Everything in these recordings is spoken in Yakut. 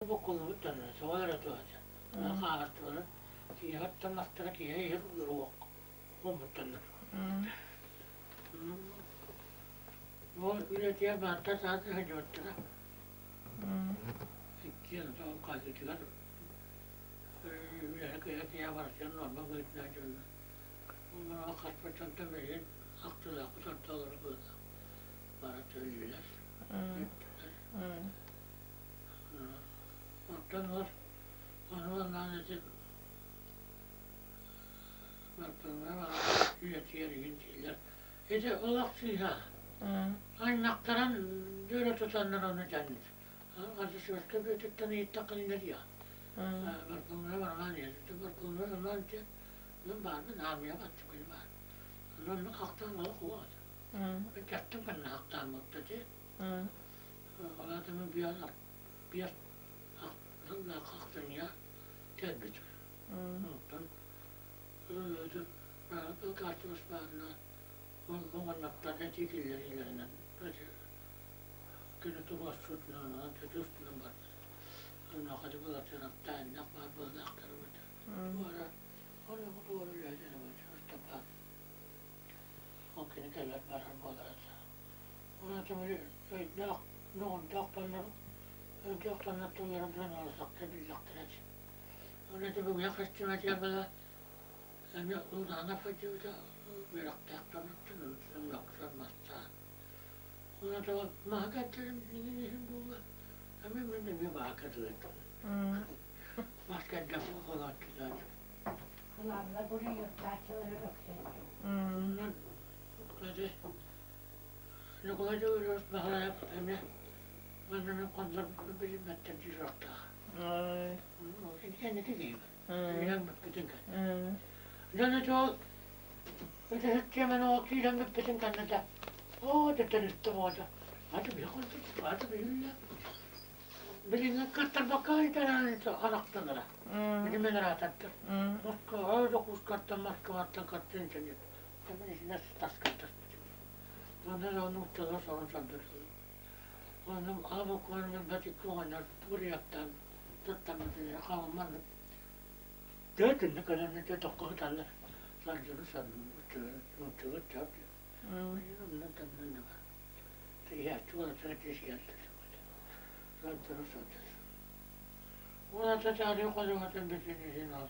Буккуллубуттар тоҕо эрэ туһата. Хаалаттылар киһи оттон мастара киһи иһэр уруок буолбуттаннар. Ол үлэтигэр баартар саас сылдьыбыттара. Иккиэн ол хаалыытыгар үлэһэ кыйа кыйа барытыгар нуорма быһыытынан дьонно. Ол хаспыт дьонтон билигин ахтыылаахпыт ортолоро быһыылаах. Бара төлүүлэр, бүттүлэр. Оттон ол ону анаан ити Бартоломео үйэтигэр игин дииллэр. Ити олох сыыһа. Аймахтаран дьөрө тутаннар ону дьанныр. Ардысыаска бүөтүттэн ыйыттаххына диэх. Бартоломео Роман ийэтиттэн Бартоломео Роман диэн мин баарбын армия баттыбын баар. Онон ахтан олох уот. Кэттим канна ахтаан буолта ти. Ол аата мин биэс сыллаах ахсынньыга кэлбитим. Онтон картыбыс баарына ол оҕонньоттор этии киллэриилэринэн кини туруорсуутунан тутуспунан барбыт. Онуоха былатыраптаанньах баар буоллахтар туора ону туора үлэһитэ Ыстапаан ол кини кэлэр барар буолара. Онон били өйдөөх доҕордоох дьоннор өйдөөх дьоннор тылларын сыаналасахта биллэхтэрэ ити. Ол ити бүгүҥҥү хастыҥатыгар бала эмиэ Луданов сылдьыбыта үөрэхтээх дьонуттан мөхсөр мастаан. Онон тоҕо маһы кэрдэрим иҥин иһин буолла эмиэ мин эмиэ маһы кэрдибэттим. Мас кэрдэн холооччулар. Кылааннар буруйуохтааччылары өксөттүм. Онон ити Ньукулай Дьөгүөрүс Баһылайап эмиэ манна мин хоннорбуппун билиммэттэр дии сурахтаах. Кэнники киһи билэн бүппүтүн кэннэ. Дьон ити ол ытыһыт ол киирэн бүппүтүн кэннэ да оо төттөрүттэ боҕото аты били хонтут аты билиллэ билиҥҥи кыттарбакка ыйтараан харахтанара билимэн ыраатардар Москва Дьокуускартан Москваттан каттын сэнит итиннэ таскаттаспытым онно да нууччалар сорун сордотулар онно аабыккуон билбэт икки оҕонньор буруйаттаан туттаммытын хаалманнык Төөтүннэ кэлэннэ тоххо сыталлар сардьыны сарнын чап оннан тэннэн да бар тиһээччи уолаттара тиһиэллэр сардьыны сардьыр уолаттар таарыйа ходуһатын бүтүн иһин ал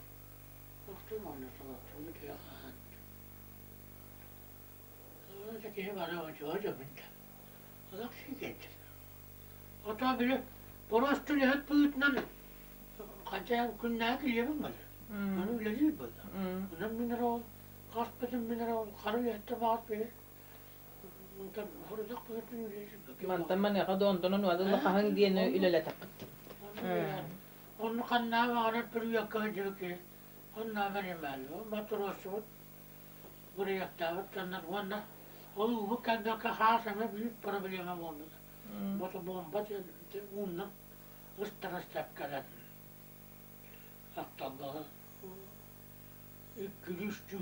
охтум онно солоттум бүтүө хаһан киһи бары очуо дьобунта олох сиикэйдэр ото били просто үлэһит быһыытынан хачаан күннээҕи килиэбим бар аны үлэлиир буолла онон мин эрэ ол хаспытым мин эрэ ол хара үлэһиттэр баҕар били онтон хорудах быһыытын үлэлиир Мантан маныаха донтонон уадылла хаһыҥ диэни үлэлэтэххит. Онну ханнаа баҕарар бүрүйэккэ сылдьыбыт киһи оннооҕор эмээллэ мотуруоссубут бырайыактаабыт дьоннор уонна ол уубут кэлбэккэ хаас эмэ биир проблема буолбута. Мотобомба диэн ууннан ыстара кэлэн ахталлара иккилүү үстүү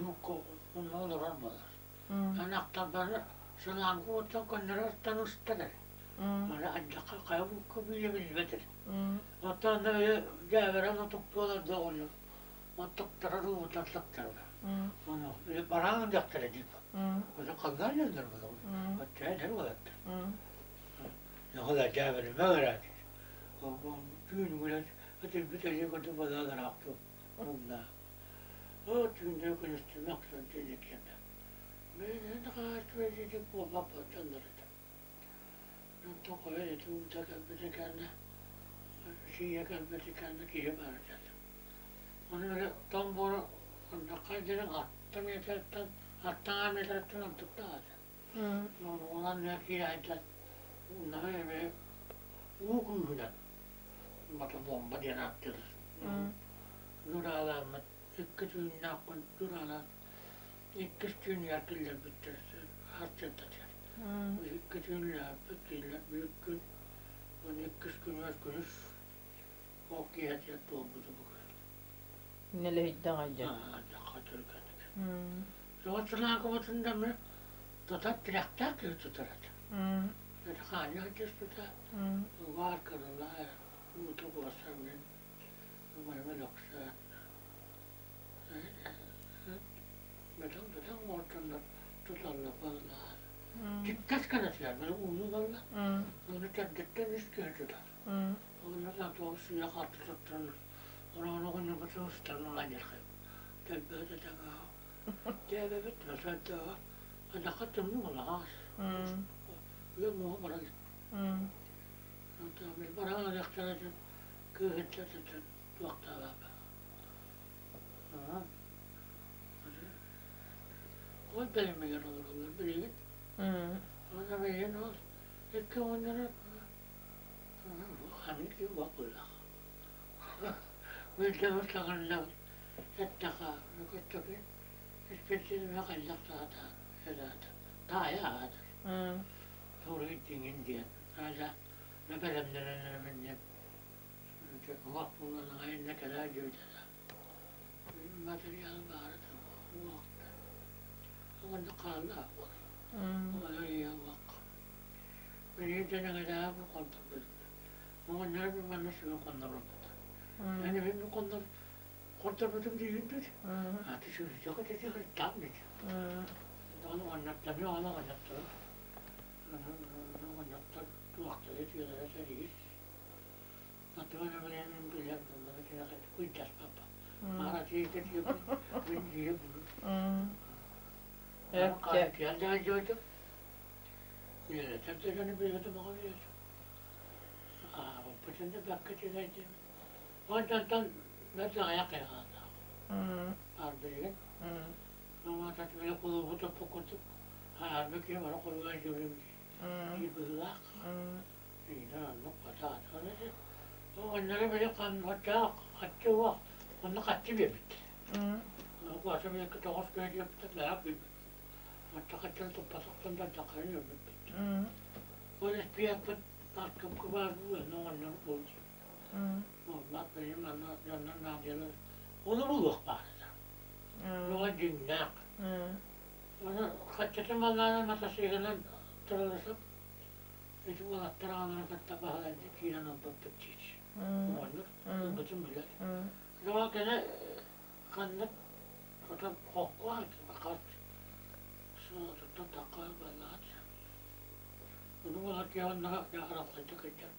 онно олорор буолар. Аны ахталлары сылаанга уоттан көннөрө ыстан ыстар эрэ. Аны ардахха хайа булка билэ билбэт эрэ. Оттон аны дьээбэрэн отуктуолар да оҕонньор оттуктарар уутан сыктарар. Ону бараан дьахтара диир. Ону халлаан дьоннор буолабыт. Оччо эдэр уолаттар. Нохола дьээбэримэ ыраат. Түүн ытырбыт элиэ курдук балаалараахту ууннаах. Оо түүннэри күнүстүмэ охсон түүнүккэнэ. Мен хааччы буолбаппын дьоннор этэ. Онтон хойон ити уута кэлбитэ кэннэ сиийэ кэлбитэ кэннэ киһи баар этэ. Ону били тоҥ буору ардахха дириҥ алта метртэн аттаҥаа метртэн ордуктаах этэ. Онон киирээччи наһаа эмиэ уу күүһүнэн мотобомба диэн ааттыыллар. Дьураалааммыт икки түүннээхпин дьураалаан иккис түүнүгэр киллэрбиттэр сарсыардатыгар. Икки түүннээхпит дииллэр биир күн уонна иккис күнүгэр күнүс ол киэһэтигэр туолбута бу күн. Нэлэһийдэҕэ дьэ. Дьахха түргэнник. Тоҕо да мин тутар тирэхтээх киһи тутар этэ. Хаанньа сылдьыспыта, угаар кырылаа. Уута буолсан мин убайым Өлөксөөн бөдөҥ-бөдөҥ оҥордоннор туталлар буоллаҕа. Тиккэс гына түһэр, маны ууну ылаллар. Ону төрдүттэн үс киһи тутар. Онно тоҕус сыыйа харты туттан, ону оҕонньорбутун устан ылан дьархай. Тэлбэһэ да таҥаһа. Дьээбэбит масайдааҕа анахха тымныы буолаҕас. Үө муоһа баран. Баран ылыахтара дьон кыыһырда сытан туохтаабаппа. Ол бэлэмигэр олороллор билигин. Уонна билигин ол икки оҕонньоро ханнык уох буоллах. Биирдэ саҥарыллан эттэхэ, көттөкүн испиттин хайдах саата таайа аатыр. Суруй дьиҥин диэн. Аата бэлэмнэнэн диэн уох буолан аҕайынна кэлээ диэбитэ материал баара уохтар. Онно хаалла ол ийэ уох. Билигин дьэнэҥэлээҕи хонторбут. Оҕонньоро бу манна сүгүн хонноробут. Аны мин хоннор хонторбутум дүйүндүр. Аты сүрүтэ көтөтө там дит. Оны оҕонньоттор, оны оҕонньоттор. Оҕонньоттор туохтара тыалара сэригис. Атыган билэн билэр буоллаҕа киниэхэ куйдаспаппа. Маара тиийдэ мин дьиэ булу. Киэн да дьиэтим. Үөрэтэр да дьону билэтим аҕа билэтим. Аабыппытын да бэккэ түһэрдим. Онтон бэрт аҕыйах киһи хааллаах. Арбилигин. Оҥотот били кулуубу туппут курдук арбы киһи бары кулууга дьүрүм дии быһыылаах. Иинэ оннук хатаатан этэ. Оҕонньоро били ханноччоох хаччы уох онно хаччы биэрбит. Оҕото били тоҕус киһи диэбиттэр бэйэк билбит. Оччо хаччыны туппатахтан да дьахарын өлбүппүт. Ол испиэкпит аркыпкы баар буолуо оҕонньор буолчу. Буолбат били манна дьоннор наадыйалар. Ону булуох баар этэ. Оҕо дьиҥнээх. Ону хаччытын маллаанан матасыыгынан тураласып ити уолаттар аҕаларын кытта баһылайдыы киирэн ылбыппыт диир. Оҕонньор ылбытын билэр. Ол кэнэ ханнык хотон хокку хат суотуттан тахха балаат. Ону буолар киһи онно аралхайда кырдьар.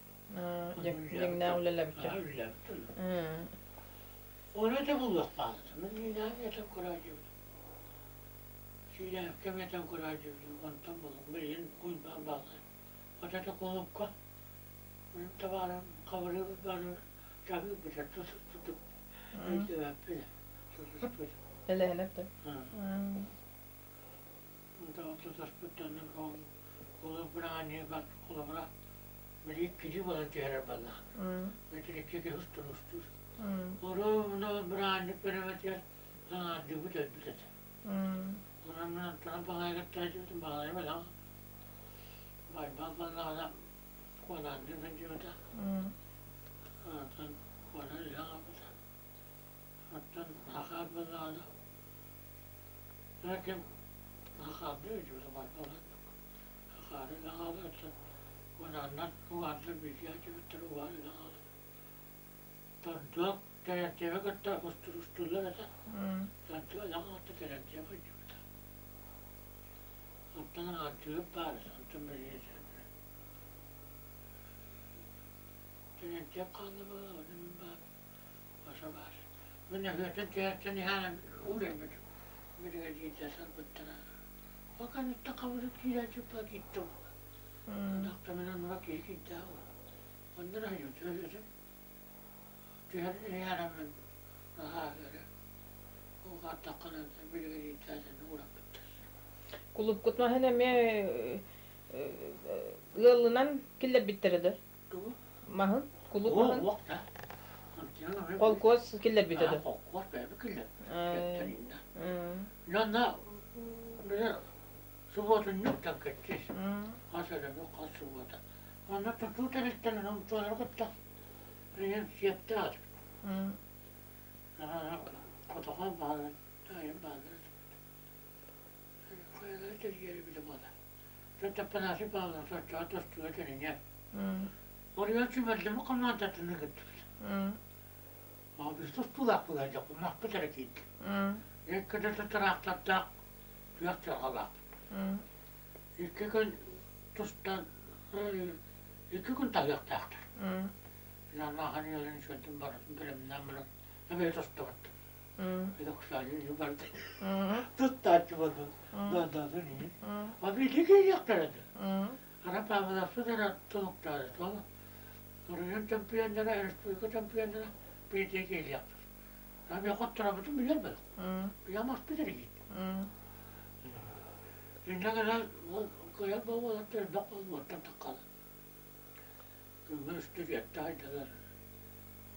Дьиҥнээх үлэлэбиччэ. Үлэлэбит. Ону это булуох баалата. Мин миинээн этэн көрөөдьүбүт. Сиилээпкэм этэн көрөөдьүбүт. Онтон булуҥ. Билигин Уйбаан бааллар. Отото кулуупка мин табаарым хабырыы бары чаһыырбыта тутук өйдөбөппүн тутуспут. Элэһинэп да. Тутуспуттан кулууп быраанньыгар холобура били иккилии буолан түһэрэр буоллаҕа. Метр икки киһи устун устуур. Оруобуна быраанньык бэрэмэтигэр аҥаардыыбыт өлбүт этэ. Онон мин онтон баҕайыгар баҕайы бэлэх Байбал баллаҕына куонаанныы сылдьыбыта. Онтон куонан илэ хаалбыта. Оттон Хахаар баллаҕына ким Хахаардыы сылдьыбыта Байбал Хахаары илэ хаалар, оттон куонааннар угааннар бииргэ сылдьыбыттар угаан илэ хаалар. Тордуок Тэрэнтиэбэ кытта устуллар этэ. Тордуок илэ хаалта Тэрэнтиэбэ сылдьыбыта. Оттон аҥардыыр баар, онтон билигин Тэрэнтиэп хаалла буолла, ону мин баар, баса баар. Мин өһүөтэн түһэртэн иһээн уурайбытым. Биригэдьиирдэ сарбыттара. Ол кэнниттэн хабырык киирээччи киттэ буолла. Дохто мин оннуга киһи киирдээх буолла. Онно да өһүөтүн түһэр иһээраммын наһаа эрэ угааттаххына биригэдьиирдээтин уураппыттар. Кулупкут маһын эмиэ ыалынан киллэрбиттэрэ да? Тугу? Маһын? Кулууп Оо, маһын? уох да. Холкуос киллэрбитэ да? Холкуос бэйэбит киллэрбит. Дьонно били субуотунньуктан кэччис. Хас өрөбүл, хас субуота. Онно тутуу тэрилтэлэрин умсуолары кытта Ийэм сиэптээх Хотохон бааллар, таайым бааллар Хайалара тэрийэри билэ буолар. Таппанаасы бааллар соччоҕо тостуга тэриниэ. Оройуон сүүмэрдэммит хамнаантатын ыгыттыбыт. Биир тустуулаах буолар дьэ, махпыт эрэ киирдэ. Икки тыраахтардаах күөх сыарҕалаахпыт. Икки күн тустан, икки күн таһыахтаахтар. Нахан ыалын үчүгэйдик барытын бэлэмнээн баран, эбээ тустубаттым. Туттааччы буоллун, додотун иһин. А биирдэ киириэхтэрэ этэ. Ара Павловпыт эрэ тулуктаары туола. Оройуон чемпионнара, республика чемпионнара биирдэ киириэхтэр. Ами хотторобутун билэр бөлөх. Пьямаспыт эргит. Иннэ гынан ол кыайар буолуолаттар элбэх буолуоттан таххала. Күҥҥэ үстэ түөртэ айдалар.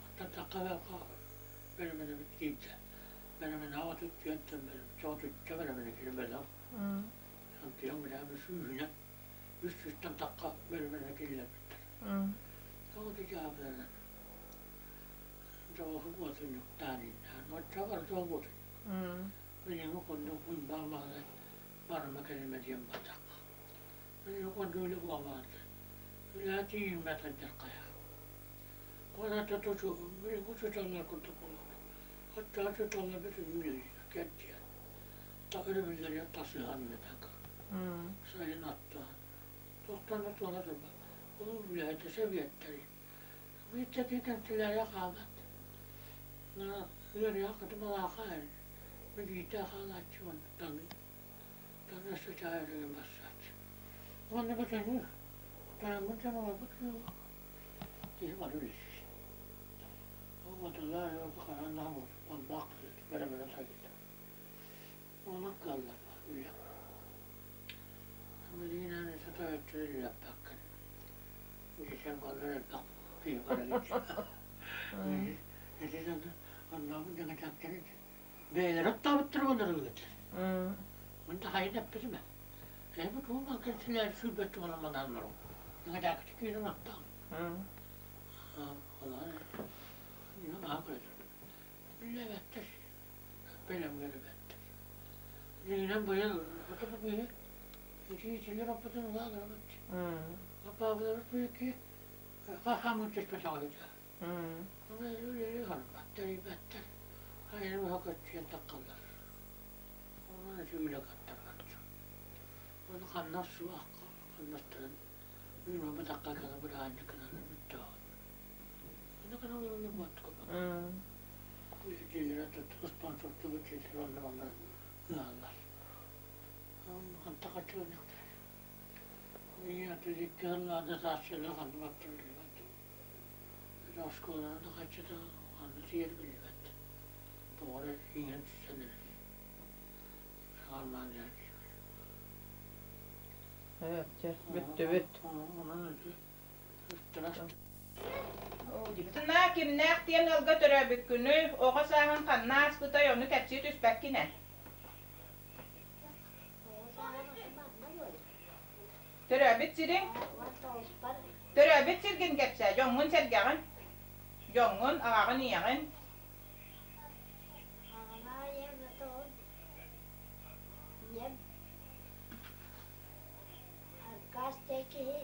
Оттон тахха бөрөмөнөбүт киирдэ. Бөрөмөнөҕө 34-тэн отучча бөрөмөнө кини бөлөх. Антыйан билээби сүүһүнэн, үс сүүстэн тахха бөрөмөнө киллэрбиттэр. Тоҕо да дьаабыланан. Дьоҕуһу буотунньуктаан ииннээн. Оччо барыта буотунньук. Билиҥҥи курдук уйбаан баҕана барыма кэлимэ диэн бардахха. Үлэ тиийиммэт алдьархайа. Куората учууталлар курдук буолуо. Оччоҕо учууталлар бүтүннүү үлэлииллэр, кэрдиэн. Өрөбүллэригэр тасыһан үлэтэ Сайын аттаан. Туохтан да туора турбат. Улуу үлэһитэ сэбиэттэри. Биирдэ киһи кэнсэлээрийэ хаалбат. Үөрүйэх кытым алааха билиитэ хаалааччы уонна таҥыы. Таҥас чаайырыгын бассааччы. Уонна бөтөнү тойоммун дьон олорбут киһи бары үлэлиир. Ол батыллар хараан наһаа балбаах бэрэ-бэрэ сайдыта. Онон кыаллар үлэ. Билигин аны сатааччы үлэлэппэккин. Дьисэн коллар элбэх киһи барар ити. Ити оннооҕун дьаҥа Бэйэлэрэ оттообуттара буоллар ылыат. Мында хайын эппитим ээ. Эбит уум кэнсилээр сүүрбэччэ буолан манааннар ол. Ньыҥадаакычы киирэн оттоон. Олор ньыҥа көрөр. Үллэбэттэр. Бэлэмҥэ Дьиҥинэн быйыл оту быйыл итиитилэр оппутун улааларбыт. Апаабыларбыт быйылки хахамын түспэтэҕэ Үлэли харбаттар, ийбэттэр, хайаны быһа көччүйэн таххаллар. Онон ити үлэ каттарбат. Ону хамнас суох, хамнастарын үүнү бытахха кэлэ быраанньык гынан бүттэҕин. Ону гынан олороллор буоттука Дьиэлэрэ спонсордугут дьиэлэр онно манна ыаллар. Ханта хаччыланыахтара. Ийэ икки сыллаада сааччылар ханна баттар билбэт. Оскуоланы да хаччыта ханна тиийэр биллибэт. Тоҕо эрэ иҥэн түссэн эрэр. Армаан диэн киирбит. Чэ, бүттүбүт. Онон ити На кимнээх диэн ыалга төрөөбүккүнүй, оҕо сааһын ханна ааспытай, ону кэпсии түспэккин ээ. Төрөөбүт сириҥ? Төрөөбүт сиргин кэпсээ, дьоҥҥун-сэргэҕин. Дьоҥҥун, аҕаҕын, ийэҕин. Ийэм Аркаас диэн киһи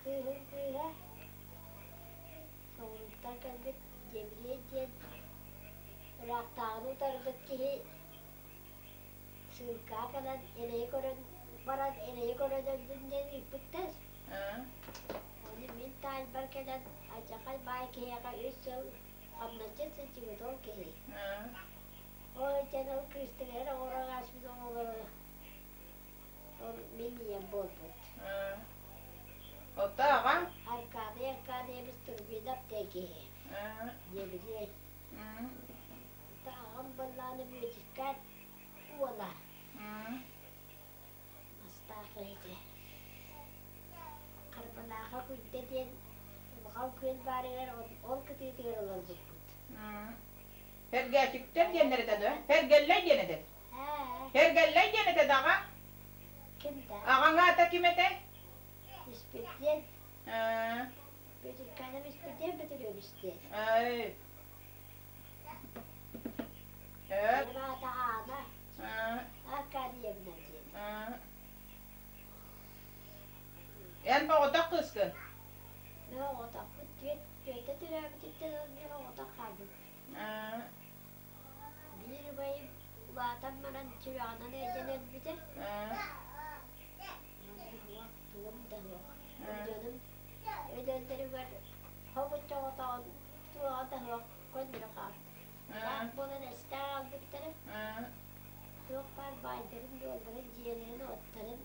кыыһын кыыһа соҕурууттан кэлбит Дьэбириэй диэн ыраахтааҕыны утарбыт киһи Сыылкаҕа кэлэн эрэйи көрөн баран эрэйи көрөн өллүн диэн ыыппыттар. Ону мин таайбар кэлэн алдьархай баай киһиэхэ үс сыл хамначчыт сылдьыбыт ол киһи. Ол сылдьан ол кыыстарыгар оҥорон ааспыт оҕолоро ол мин ийэм буолбут. Отто аҕаҥ? Аркадий Аркадьевич Турбинов диэн киһи. Дьиэбитигэр. Аҕам былааны Бүөтүккэ уола Мастаах киһитэ Харбалааха Куйда диэн улахан күөл баарыгар ол кытыытыгар олорбуппут. Эргээчиктэр диэннэр этэ дуо? Эргэллэй диэн этэ. Эргэллэй диэн этэ да аҕаҥ? Ким да? Аҕаҥ аата ким этэй? Испирдиэн. Бүөтүккээным Испирдиэн Бөтүрүөбүс диэн. Ээ. Аата Аана. Аркадьевна диэн. Эн оҕотох кыыскын? Мин оҕотохпут түөрт түөртэ төрөөбүтүттэн ылан оҕотох хаалбыппыт. Биир убайым улаатан баран сүрэҕинэн ыалдьан өлбүтэ. Уонна тугум да суох. Дьонум өлөллөрүгэр хобуччу оҕотоҕун туоҕа да суох көннөрү хаалта. Таах буолан эстэ хаалбыттара. Туох баар баайдарын-дуолларын, дьиэлэрин-уоттарын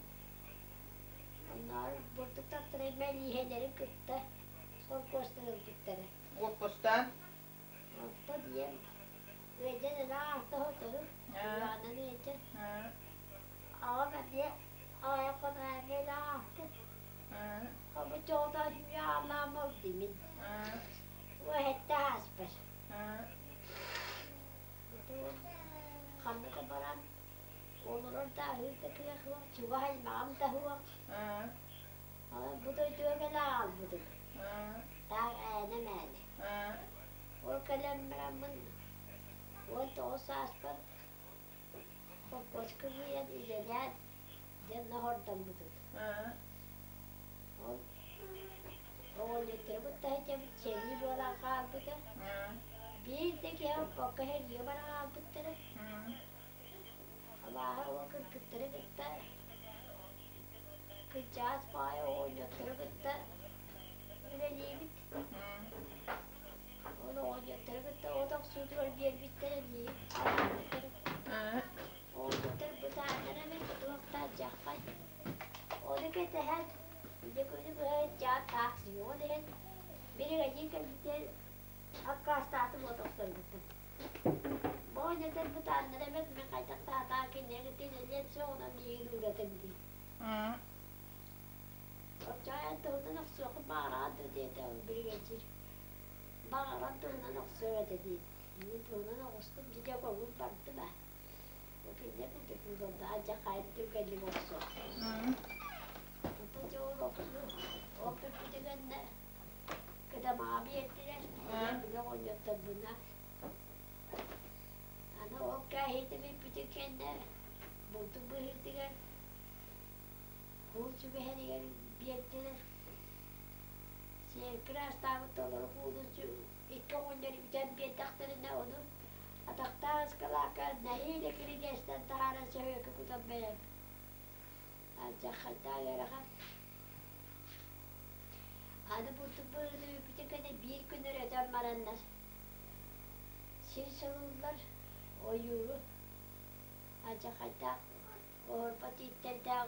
оннооҕор бурдук тартарар мэлииһэлэрин кытта холкуостан ылбыттара. Уоппустаан? Оттон ийэм ыалдьан ыраах ааста сотору, сүрэҕинэн ыалдьан. Аҕам эмиэ аҕыйах хонон эмиэ ыраах ааста. Хобуччу оҕото сүүрэ ааллаан буолдум мин. Уоһэттэ ааспар. Ханна да баран олорор да аһыыр да кыах суох, чугас аймаҕым да суох. Бу дойдуга кэлэ аҕалбытым. Таах ээнэ-мээнэ. Ол кэлэн бараммын 19 сааспар холкуоска киирэн үлэлээн дьонно хордоммутум. Ол оҕонньоттору кытта сылдьабыт сэрии буолан хаалбыта. Биир да киһи оппокко сэриигэ баран хаалбыттара. Абааһы оҕо кыргыттары кытта кырдьаҕас баҕайы оҕонньоттору кытта үлэлиибит. Ол оҕонньоттору кытта от охсуутугар биэрбиттэрэ миигин анаабыттара. Оҕонньоттор бытааннара эмэ туохтаах дьаххай. Ону кэтэһэн, дьэ күнү быһа чаат таах сиһион иһэн, биригэдьиир кэлбитигэр аккаастаатым от охсорбуттан. Бу оҕонньоттор бытааннара эбэт мин хайдах да сатаан кинилэри кытта үлэлиэм суоҕунан миигин ууратыҥ дии. Оччоҕо эн туһунан охсуоххун баҕараҕын дуо диэтэ ол биригэдьиир. Баҕаран туһунан охсуом этэ диир. Мин туһунан оҕустум дьэ көҥүл бардым ээ. Бу кинилэр курдук буолла алдьархайым түргэнник охсуох. Онтон дьэ ол охсуу ол бүппүтэ кэннэ кыдамаҕа биэрдилэр. Били оҕонньотторбуна. Аны ол кээһиитэ бүппүтүн кэннэ бултук быһыытыгар Куул сүгэһэригэр биэрдилэр. Сиэркилэ астаабыт толору куулу икки оҕонньор үтэн биэрдэхтэринэ, ону атахтаах ыскалаакка нэһиилэ кирилиэстэн таһааран сөһүөккэ кутан бэйэм. Алдьархайдаах ыарахан. Аны бурдук быһыыны үүппүтүн кэннэ биир күн өрөтөн бараннар сир сылыллар ойууру алдьархайдаах Оһорбо тииттэрдээх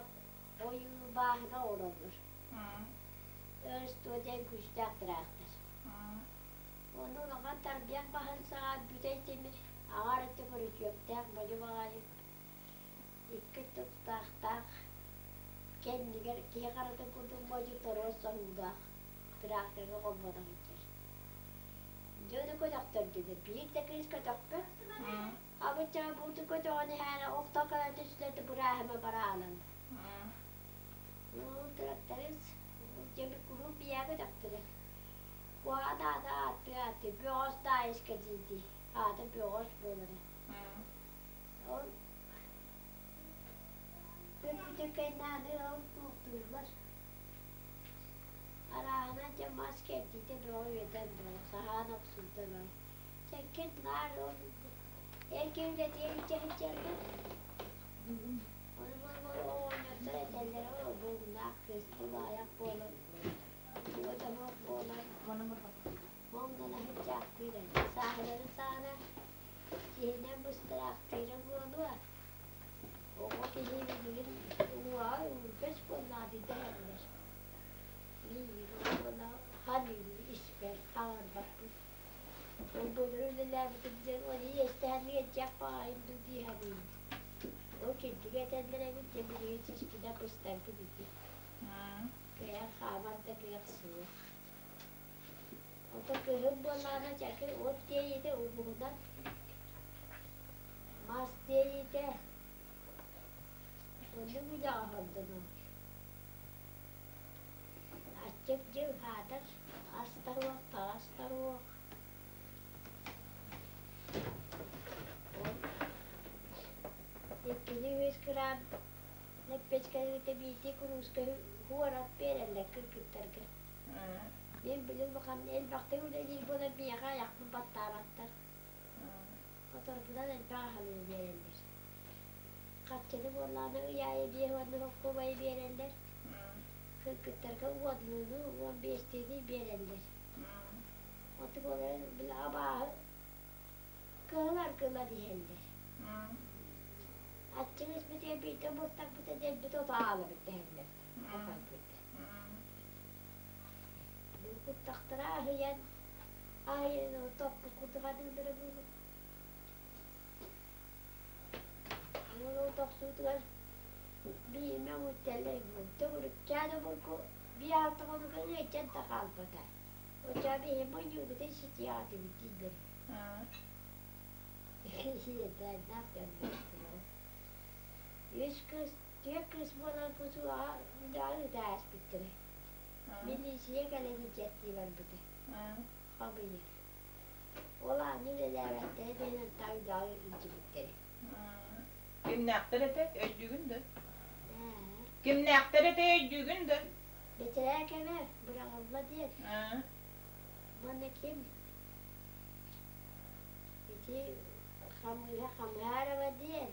ойуур бааһына олороллор. Өр диэн күүстээх тыраахтар. Ону улахан тарбыйах баһын саҕа бүтэй тимир аҕар өттө көрүчүөктээх модьу баҕайы икки тутаахтаах кэннигэр киһи харытын курдук модьу торуос соһуулаах тыраахтарга холбонон сылдьар. Дьэ ону көтөхтөрдүлэр. Биир да кыыс көтөхпөт. Абычча бууту көтөҕөн иһээри охто кэлэн түстэ бырааһыма бараанан. Тракторист дьэби куруук биһиэхэ көтөхтөрө. Куһаҕан аата ааттыы ааттыы Бөҕөс Даайыска диирдии. Аата Бөҕөс буолара. Ол бүппүтүн кэннэ аны ол туохтууллар. Арааһынан дьэ мас кэрдиитэ бөҕө үөдэн бөҕө, саһаан охсуута бөҕө. Чэккин наар ол эр киһи үлэтигэр илдьэ сылдьаллар. Ону буолбар оҕонньоттор этэллэрэ ол буолумнаах кыыс тулаайах буолан, туга да суох буолан, моҥнон сылдьаахтыыр этэ. Сааһыларын саҕана сиһинэн быстараахтыыра буолуо. Оҕо киһи билигин уҥуоҕа үргэс буоллаҕа дии дэһэллэр. Мин буолла ханыыбын испэр хааларбаппын. Ол былыр үлэлээбитим диэн ол иэстэһэн иэдьэх баҕайым дуу дии саныыбын. Ол кирдиги этэллэр эбит дьэ билигин сиспинэ быстарбыт ити. Кыайан хаамар да кыах суох. Ото кыһын буоллаҕына чакыр от тиэйиитэ угуһунан мас тиэйиитэ оннук үлэҕэ холдонобут. Аччык дьыл аһаатар, ас да суох, таҥас да суох. Ол иккини үс грамм лэппиэскэни биирдии курууска уорат биэрэллэр кыргыттарга. Мин били улахан элбэхтик үлэлиир буолан миэхэ айахпын баттаабаттар. Оторбунан элбэх аһылыгы биэрэллэр. Харчыны буоллаҕына ый аайы 50 солкуобайы биэрэллэр. Кыргыттарга уоннууну, 15-тиини биэрэллэр. Оттук олорон били абааһы кыһыл аргылар иһэллэр. Аччык испитигэр биирдэ муртахпыта дэлби ото аалабыт дэһэллэр. Хахайбыт. Куттахтара аһыйан, аһыйан топпут курдук аныыллара буолуо. Ол тохсуутугар биирмэ муттэллэр төгүрүкчээн обургу биир алта хонука ыалдьан да хаалбата. Оччоҕо биһи мунньуубутун ситиэҕэтибит дииллэр. Иэдээннээх дьон буоллулар. Үс кыыс, түөрт кыыс буолан кусуоҕа үлэҕэ ыыта ааспыттара. Милииссийэ кэлэн илдьэттии барбыта. Хабыйар. Ол аанньа үлэлээбэттэрэ диэн аттаах үлэҕэ илдьибиттэрэ. Кимнээхтэр этэ өйдүүгүн да? Кимнээхтэр этэ өйдүүгүн да? Бэтэрээ кэмэ быраҕылла диэн. Уонна ким? Ити Хамыыһа Хамыһаарова диэн.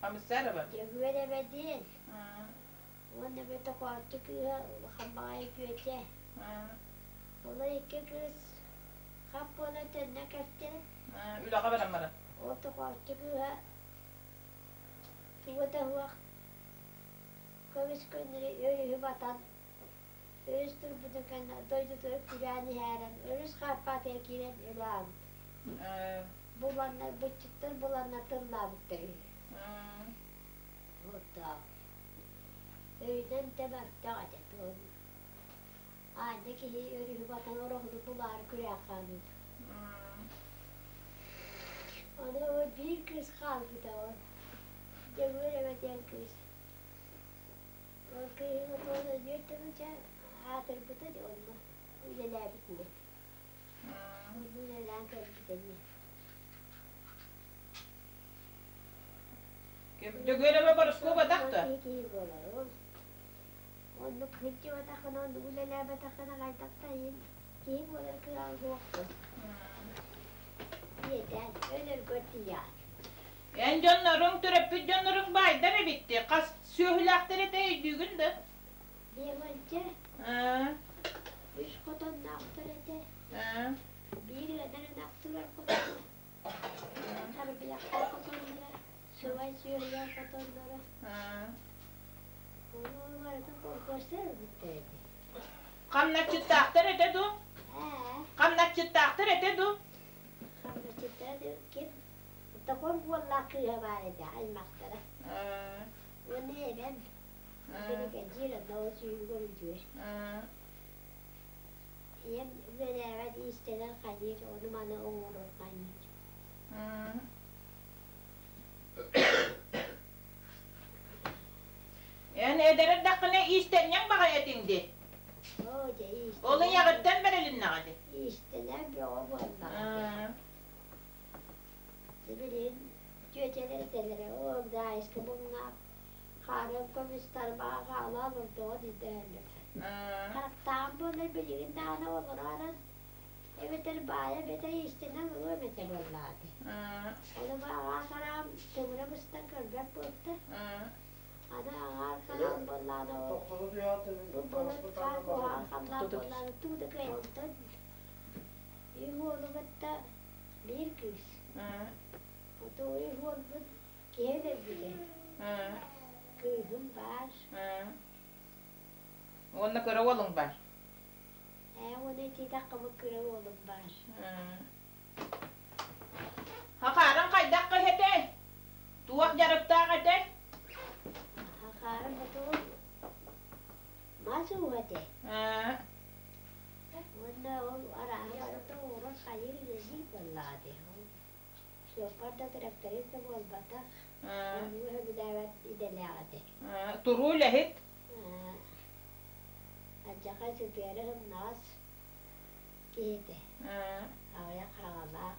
Хамысарова? Дьөгүөрэбэ диэн. Уонна Бөтөкөөччү кыыһа улахан баҕайы күөтэ. Олор икки кыыс хап буолан төннө кэлтэ. Үлэҕэ баран баран. Ол токооччу кыыһа туга да суох көмүс көннөрү өрүһү батан өрүс турбутун кэннэ дойдутугар күрээн иһээрэн өрүс Хаарпаатыгар киирэн өлө аабыт. Буланнар быччыттар буланнар тыллаабыттар үһү. Уоттаах. Өйүнэн тэбэртэх этэ туон. Аанньа киһи өрүһү батан ороһуну булаары күрээх хаалбыт. Аны ол биир кыыс хаалбыта ол. Дьөгүөр эбэтиэн кыыс. Ол кыыһын отуон өлүөр дылы аатырбыта онно үлэлээбитинэн. Онно үлэлээн кэлбитэ дии. Дьөгүөр эбэ Борускуо батах да? Киһи буолар. Ол оннук сылдьыбатаххына, оннук үлэлээбэтэххинэ хайдах да иһин киһи буолар кыаҕа суохпун. Ийэтээн, өлөргөр тиийэҕин. Эн дьонноруҥ, төрөппүт дьонноруҥ баайдар эбитти. Хас сүөһүлээхтэр этэ өйдүүгүн да? Биэҕинчэ үс хотонноохтор этэ. Биир ыанар ынах турар хотоно, тарбыйахтар хотонноро, субай сүөһүлэр хотонноро. Ону барытын холкуостар ылбыттар этэ. Хамначчыттаахтар этэ дуу? Хамначчыттаахтар этэ дуу? Хамначчыттара ким? Токор уоллаах кыыһа баар этэ, аймахтара. Уонна эбэм биригэдьиир одного сүүһүгэр үтүөр. Ийэм үлэлээбэт иистэнэр хайыыр, ону-маны оҥорор хайыыр. Эн эдэр эрдэххинэ иистэнньэҥ баҕайы этиҥ дии. Оо, дьэ Ол иистэнэр ийэҕиттэн бэрилиннэҕэ дии. иистэнэр бөҕө буоллаҕа дии. Билигин түөтэлэр этэллэрэ, оо, Даайыска муҥнаах хаарыан көмүс тарбаҕа хаала олордоҕо дииллэр. Харахтаах буоллар билигин даҕаны олороорон эбэтэр баайа эбэтэр иистэнэн ылыам этэ буоллаҕа дии. Ону аҕаа хараам тымыра быстан көрбөт буолта. Аны аҕаар хараам буоллаҕына ол бу былыр хаар куһаҕан халлаан буоллаҕына тугу да кыайбытын үс уолу кытта биир кыыс. Оту үс уолбут киһи өлөрбүтэ. Кыыһым баар. Уонна кыра уолуҥ баар. Ээ, уонна итиитэххэ бу кыра уолум баар. Хахаарыҥ хайдах этэй? Туох дьарыктаах этэй? Хахаарым ботугум мас ууһа этэ. Уонна ол арааһы барыта оҥорор хайыыр үлэлиир буоллаҕа дии. Ол суоппар да тракторист да буолбатах. Оннугу сөбүлээбэт идэлээх этэ. Туруу үлэһит. Алдьархай сытыары сымнаҕас киһи этэ. Аҕыйах хараҥалаах.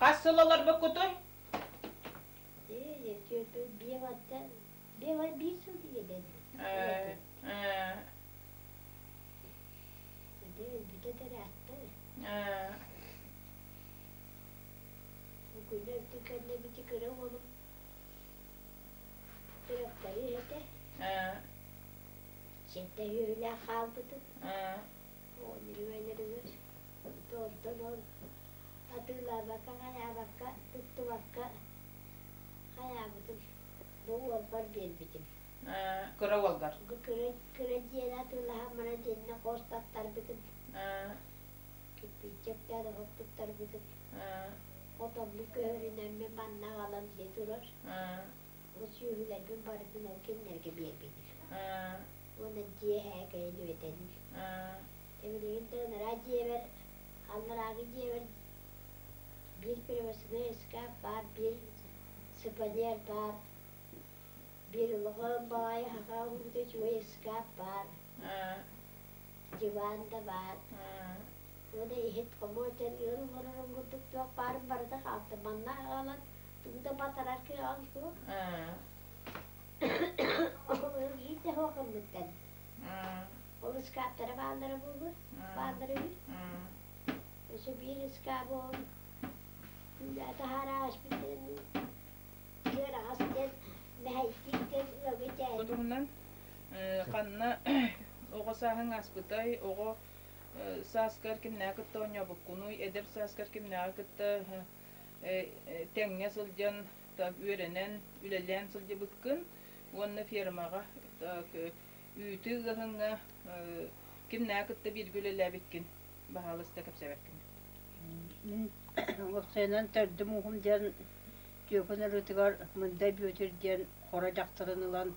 Хас сыл олорбуккутуй? Ээ, түөрт биэс уонтан 51 сыл диэдэн. Дьэ өлбүтэ да ыраатта. Бу күнэ өлтүн кэннэ бити кыра уолум төрөппөрү этэ. Сэттэ үөһүлээх хаалбытым. Оҕонньору Онтон ол атыылаабакка, хайаабакка, туттубакка хайаабытым. Бу уолбар биэрбитим. Кыра уолгар? Кыра, кыра дьиэни атыылаһан баран итиннэ хос таттарбытым. Кирпииччэктээн оһох туттарбытым. Хотоммун көһөрүнэммин манна аҕалан дьиэ турар. Ол сүөһүлэрбин барытын ол кинилэргэ биэрбитим. Уонна дьиэ һээкэйин үөтэним. Билигин да ынараа дьиэбэр, алларааҥы дьиэбэр биир перевозной ыскаап баар, биир сыпаньыар баар, биир улахан баҕайы хаха уута үчүгэй ыскаап баар, диван да баар. Уонна иһит хомуочан ыал олорорун курдук туох баарын барыта хаалта. Манна аҕалан тугу да батарар кыаҕым суох. Биир да суох гыммыттан. Ол ыскааптара бааллара буолуо, бааллара үһү. Өссө биир ыскаабы ол күүлэҕэ таһаара ааспыттарын кыараҕас диэн мэһэйдиир диэн ыалга Бу туһунан ханна оҕо сааһыҥ ааспытай, оҕо сааскар кимнээҕи кытта оонньообуккунуй, эдэр сааскар кимнээҕи кытта тэҥҥэ сылдьан үөрэнэн, үлэлээн сылдьыбыккын уонна фермаҕа үүтү ыаһыҥҥа кимнээҕи кытта бииргэ үлэлээбиккин баһаалыста кэпсээбэккин. Мин уопсайынан төрдүм ууһум диэн Түөкүн арыытыгар Мындай Бүөтүр диэн хоро дьахтарын ылан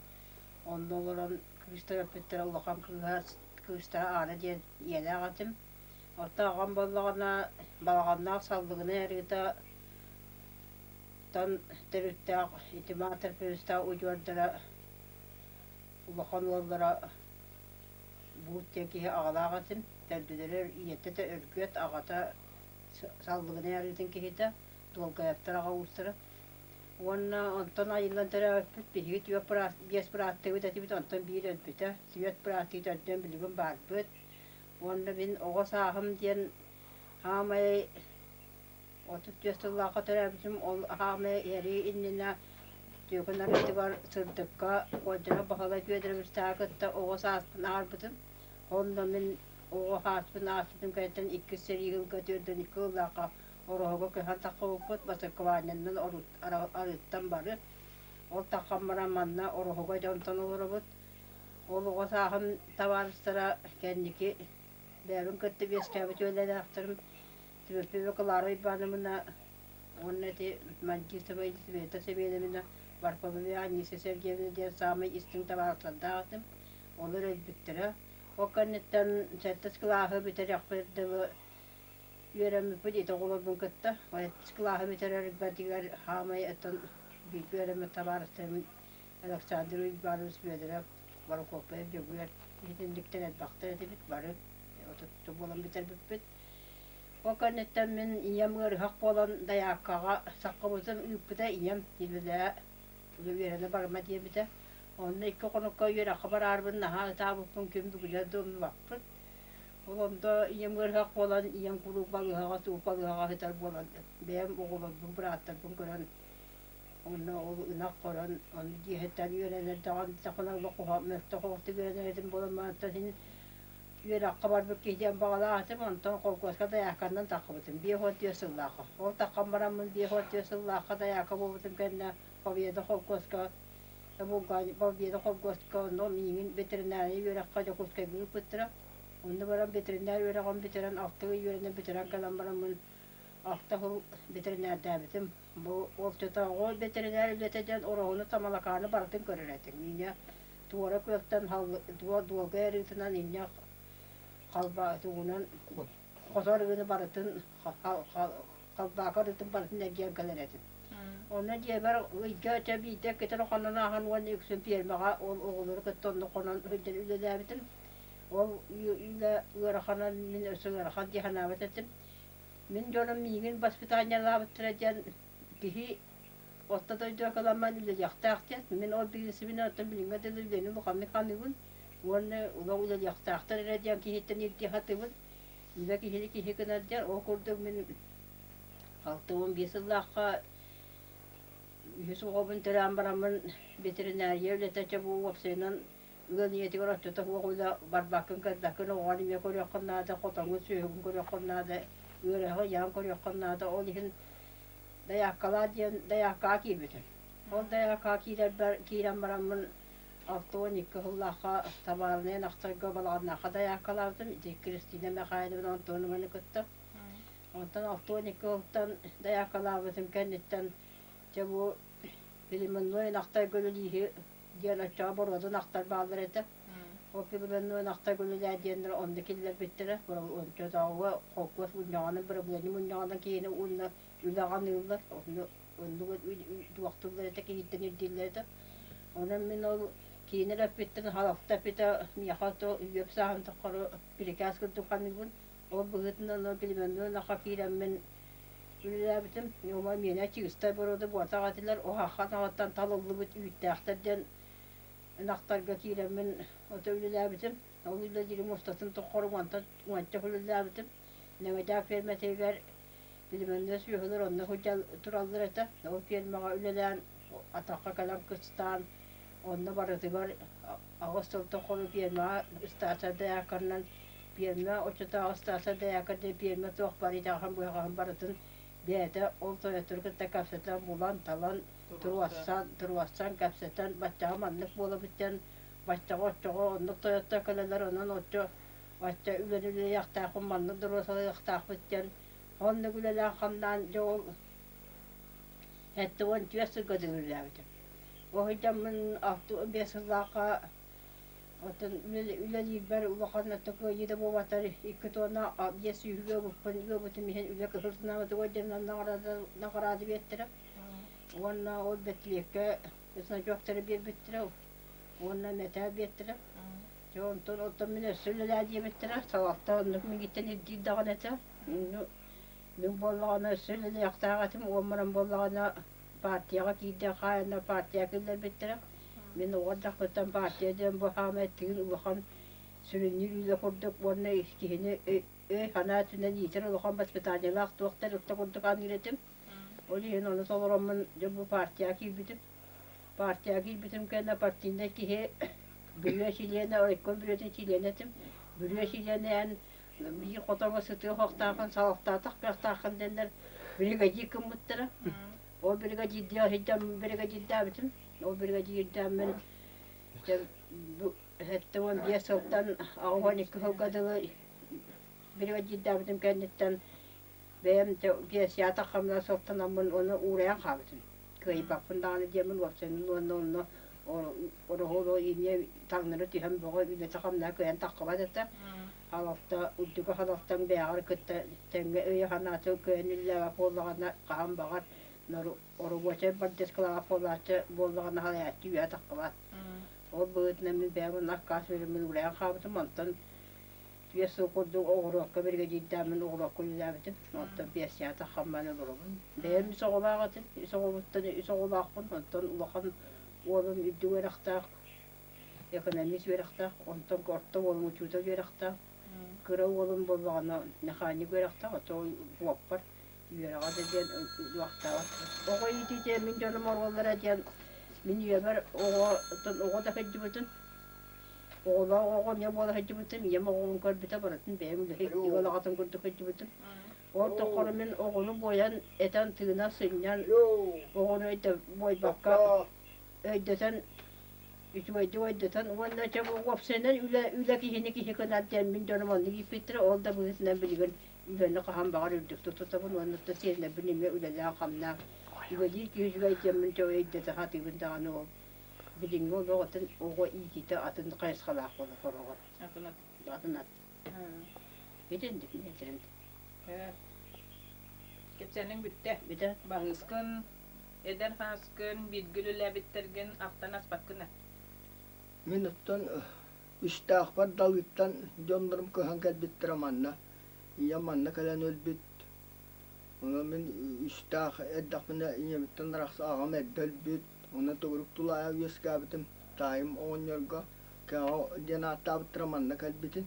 онно олорон кыыс төрөппүттэрэ улахан кыыһа кыыстара Аана диэн ийэлээх этим. Оттон аҕам буоллаҕына Балаҕаннаах Саллыгынай арыыта тан төрүттээх итимаатар пүрүстээх удьуордара улахан уоллара Буут диэн киһи аҕалаах этим. Төрдүлэрэ ийэтэ да Өргүөт, аҕата Саллыгынай арыытын киһитэ, Дуолгайаптар аҕа уустара. Уонна онтон айыллан төрөөбүппүт биһиги түөрт быраат, биэс бырааттыыбыт этибит, онтон биир өлбүтэ. Түөрт бырааттыы төрдүөн билигин баарбыт. Уонна мин оҕо сааһым диэн хаамай 34 сыллаахха төрөөбүтүм, ол хаамай эрии иннинэ Түөкүн арыытыгар Сырдыкка Куодьара Баһылай Федоровичтааҕы кытта оҕо сааспын аарбытым. Онно мин оҕо сааспын ааспытым кэнниттэн иккис сэрии сылга 42 сыллаахха Ороһуга көһөн таххыбыппыт, Басыркыбаанньаннан арыыттан бары. Ол таххан баран манна Ороһуга дьонтон олоробут. Ол оҕо сааһым табаарыстара кэнники бэйэбин кытта үөскээбит үөлэлээхтэрим Тимофеева Клара Ивановна уонна ити Мандисова Елизавета Семеновна, Варфоломея Анисия Сергеевна диэн саамай истиҥ табаарыстардаах этим. Олор өлбүттэрэ. Ол кэнниттэн сэттис кылааһы бүтэриэхпэр дылы үөрэммиппит ити оҕолорбун кытта. Сэттис кылааһы бүтэрэрбитигэр саамай оттон бииргэ үөрэммит табаарыстарым Александр Иванович Федоров, Борокуоппайа Дьөгүөр итинниктэр элбэхтэр этибит бары отут буолан бүтэрбиппит. Ол кэнниттэн мин ийэм ыарыһах буолан дайааккаҕа саххабытын ыыппыта ийэм үлэлээ үөрэнэ барыма диэбитэ. Онно икки хонукка үөрэххэ бараарбын наһаа ытаабыппын күн бүгүнэ да умнубаппын. Ол онно ийэм ыарыһах буолан ийэм куруук балыыһаҕа туу балыыһаҕа сытар буолан бэйэм оҕолорбун бырааттарбын көрөн онно ол ынах көрөн ону дьиэһиттэн үөрэнэр даҕаны сахалар мөлтөх оҕотук үөрэнэр этим буолан мантан син үөрэххэ барбыт киһи диэн баҕалаах этим, онтон холкуоска дайааканнан таххыбытым 54 сыллаахха. Ол таххан бараммын 54 сыллаахха дайаака буолбутум кэннэ Победа холкуоска Победа холкуоска онно миигин ветеринария үөрэххэ Дьокуускайга ыыппыттара. Онно баран ветеринар үөрэҕин бүтэрэн алта ый үөрэнэн бүтэрэн кэлэн бараммын алта сыл ветеринардаабытым. Бу оччотооҕу ветеринар үлэтэ диэн ороһуну тамалакааны барытын көрөр этим. Миинэ туора күөлтэн дуолга арыытынан инньэ халба тугунан хотор арыгыны барытын халбаакы арыытын барытын эргийэн кэлэр этим. Онно дьиэбэр ыйга чэ биирдэ иккитэ хонон ааһан уонна үксүн пиэрмэҕэ ол оҕолору кытта онно хонон сылдьан үлэлээбитим. Ол үлэ ыараханан мин өссө ыарахан дии санаабат этим. Мин дьонум миигин воспитаниелаабыттара диэн киһи Орто дойдуга кыламман үлэлиэхтээх диэн, мин ол биирсибин оттон билиҥҥэ дылы үлэни улаханнык ханыыбын уонна олох үлэлиэхтээхтэр эрэ диэн киһиттэн ирдии сатыыбын. Үлэ киһини киһи гынар диэн, ол курдук мин 65 сыллаахха үһүс оҕобун төрөөн бараммын ветеринария үлэтэ чэ бу уопсайынан ыал ийэтигэр оччото суох үлэ барбаккын көрбөккүн оҕоҕор эмиэ көрүөххүн наада, хотоҥҥун сүөһүгүн көрүөххүн наада, ыарыһаҕы ыйаан көрүөххүн наада. Ол иһин дайааккалаа диэн дайааккаҕа киирбитим. Ол дайааккаҕа киирэрбэр киирэн бараммын 62 сыллаахха табаарынай ынахтарга балаҕаннаахха дайааккалаабытым. Ити Кристина Михайловна Антонованы кытта. Онтон 62 сылтан дайааккалаабытым кэнниттэн дьэ бу племенной ынахтарга үлэлииһи диэн оччоҕо боруода ынахтар бааллар этэ. Ол племенной ынахтарга үлэлээ диэннэр онно киллэрбиттэрэ. Оччотооҕуга холкуос мунньаҕынан, бырабылыанньа мунньаҕынан киһини уонна үлэҕэ аныыллар. Онно оннук туохтууллар этэ, киһиттэн ирдииллэр этэ. Онон мин ол киинэ эппиттэн халахта эппитэ миэхэ то үөп сааһын тухары бирикээс курдук ханыыбын. Ол быһыытынан ол племенной ынахха киирэммин үлэлээбитим. Уома миэнэ чыыстай боруода буотах этилэр, уһаахха аҕаттан талыллыбыт үүттээхтэр диэн ынахтарга киирэммин ото үлэлээбитим. Ол үлэлиирим устатын тухары уонтан уонча үлэлээбитим. Нэҥэдьээх фермэтигэр племенной сүөһүлэр онно сылдьан тураллар этэ. Ол фермаҕа үлэлээн атахха кэлэн кыстаан онно барытыгар 8 сыл тухары фермаҕа ыстаатар доярканан пиэрмэ оччотооҕу ыстаатар доярка диэн пиэрмэ туох баар итэҕэһин-быһаҕаһын барытын бэйэтэ ол тойоттору кытта кэпсэтэн булан-талан туруорсан туруорсан кэпсэтэн баччаҕа маннык буолабыт диэн баччаҕа оччоҕо оннук тойоттор кэлэллэр онон оччо бачча үлэни үлэлиэхтээхпин маннык доруосалыахтаахпыт диэн оннук үлэлээн-хамнаан дьэ ол 74 сылга дылы үлэлээбитим. Ол сылдьаммын 65 сыллаахха оттон үлэлиирбэр улахан өттө кыайыы да буолбатар икки туонна биэс сүүһүгэ ылбыппын ыабытым иһин үлэ кыһыл санаабытыгар диэн наҕараада биэртэрэ. Уонна ол бэтилиэккэ значоктары биэрбиттэрэ уонна мэтээл биэртэрэ. Дьэ онтон оттон мин өссө үлэлээ диэбиттэрэ, салалта оннук миигиттэн ирдиир даҕаны этэ. Мин буоллаҕына өссө үлэлиэхтээх этим, уоммаран буоллаҕына партияҕа киирдэ хаайанна партия киллэрбиттэрэ. Мин оҕо эрдэхпиттэн партия диэн бу хаамай тыын улахан сүрүннүүр үлэ курдук уонна киһини өй-санаа өттүнэн иитэр улахан воспитаниелаах туох тэрилтэ курдук аныыр этим. Ол иһин ону толороммун дьэ бу партияҕа киирбитим. Партияҕа киирбитим кэннэ партийнай киһи бүрүө чилиэнэ, райком бүрүөтүн чилиэнэ этим. Бүрүө чилиэнэ эн биир хотоҥҥо сытыы оһохтооххун, салалтаатах кыахтааххын диэннэр биригэдьиир гыммыттара. Ол биригэдьиирдии сылдьан биригэдьиирдээбитим. Ол биригэдьиирдээммин дьэ бу 75 сылтан 82 сылга дылы биригэдьиирдээбитим кэнниттэн Бэйэм пенсияҕа таххаммына сылтанаммын уонна уурайан хаалбытым. Кыайбаппын даҕаны диэммин уопсайынан уонна онно ороһуолу инньэ таҥнары түһэн бөҕө үлэтэ-хамнаһа кыайан таххыбат этэ. Халалта үрдүкү халалтан бэйэҕэр кытта тэҥҥэ өйө-санаата кыайан үлэлээбэт буоллаҕына хаһан баҕар оробуочай бардескалаах буолааччы буоллаҕына салайааччы үөһэ таххыбат. Ол быһыытынан мин бэйэм онно аккаас үөрэммин уурайан хаалбытым. Онтон Биэс сыл курдук оҕуруокка биригэдьиирдээммин оҕуруокка үлэлээбитим. Онтон пенсияҕа таххаммын олоробун. Бэйэм үс оҕолоох этим. Үс оҕобуттан үс оҕолоохпун. Онтон улахан уолум үрдүк үөрэхтээх, экономист үөрэхтээх. Онтон орто уолум учуутал үөрэхтээх. Кыра уолум буоллаҕына механик үөрэхтээх, оттон уоппар үөрэҕэ да диэн уохтаабат. Оҕо иитиитэ мин дьонум оруоллара диэн мин ийэбэр оҕо оҕо да сылдьыбытым. Оҕолоох оҕо эмиэ буола сылдьыбытым, ийэм оҕобун көрбүтэ барытын бэйэм үлэһит ыал аҕатын курдук сылдьыбытым. Ол тухары мин оҕону буойан, этэн, тыына сынньан, оҕону өйдө буойбакка өйдөтөн, үчүгэйдик өйдөтөн уонна чэ уопсайынан үлэ үлэ киһини киһи гынар диэн мин дьонум оннук ииппиттэрэ, ол да быһыытынан билигин үлэни хаһан баҕар үрдүктүк тутабын уонна сиэннэрбин эмиэ үлэлээн-хамнаан үлэлиир киһи үчүгэй диэммин чэ өйдөтө сатыыбын даҕаны ол Билиҥҥи олох атын оҕо иитиитэ атын хайысхалаах буолар сороҕор. Атын атын. Атын атын. Итинник этэрим. Кэпсээниҥ бүттэ. Бүтэ. Баһыыскын, эдэр хааскын, бииргэ үлэлээбиттэргин ахтан аспаккын ээ? Мин оттон үстээхпэр Далыттан дьоннорум кыһан кэлбиттэрэ манна. Ийэм манна кэлэн өлбүт. Онон мин үстээх эрдэхпинэ ийэбиттэн арахса аҕам эрдэ өлбүт. Онон төгүрүк тулаайах үөскээбитим. Таайым оҕонньорго Кэҕэ диэн ааттаабыттара манна кэлбитин.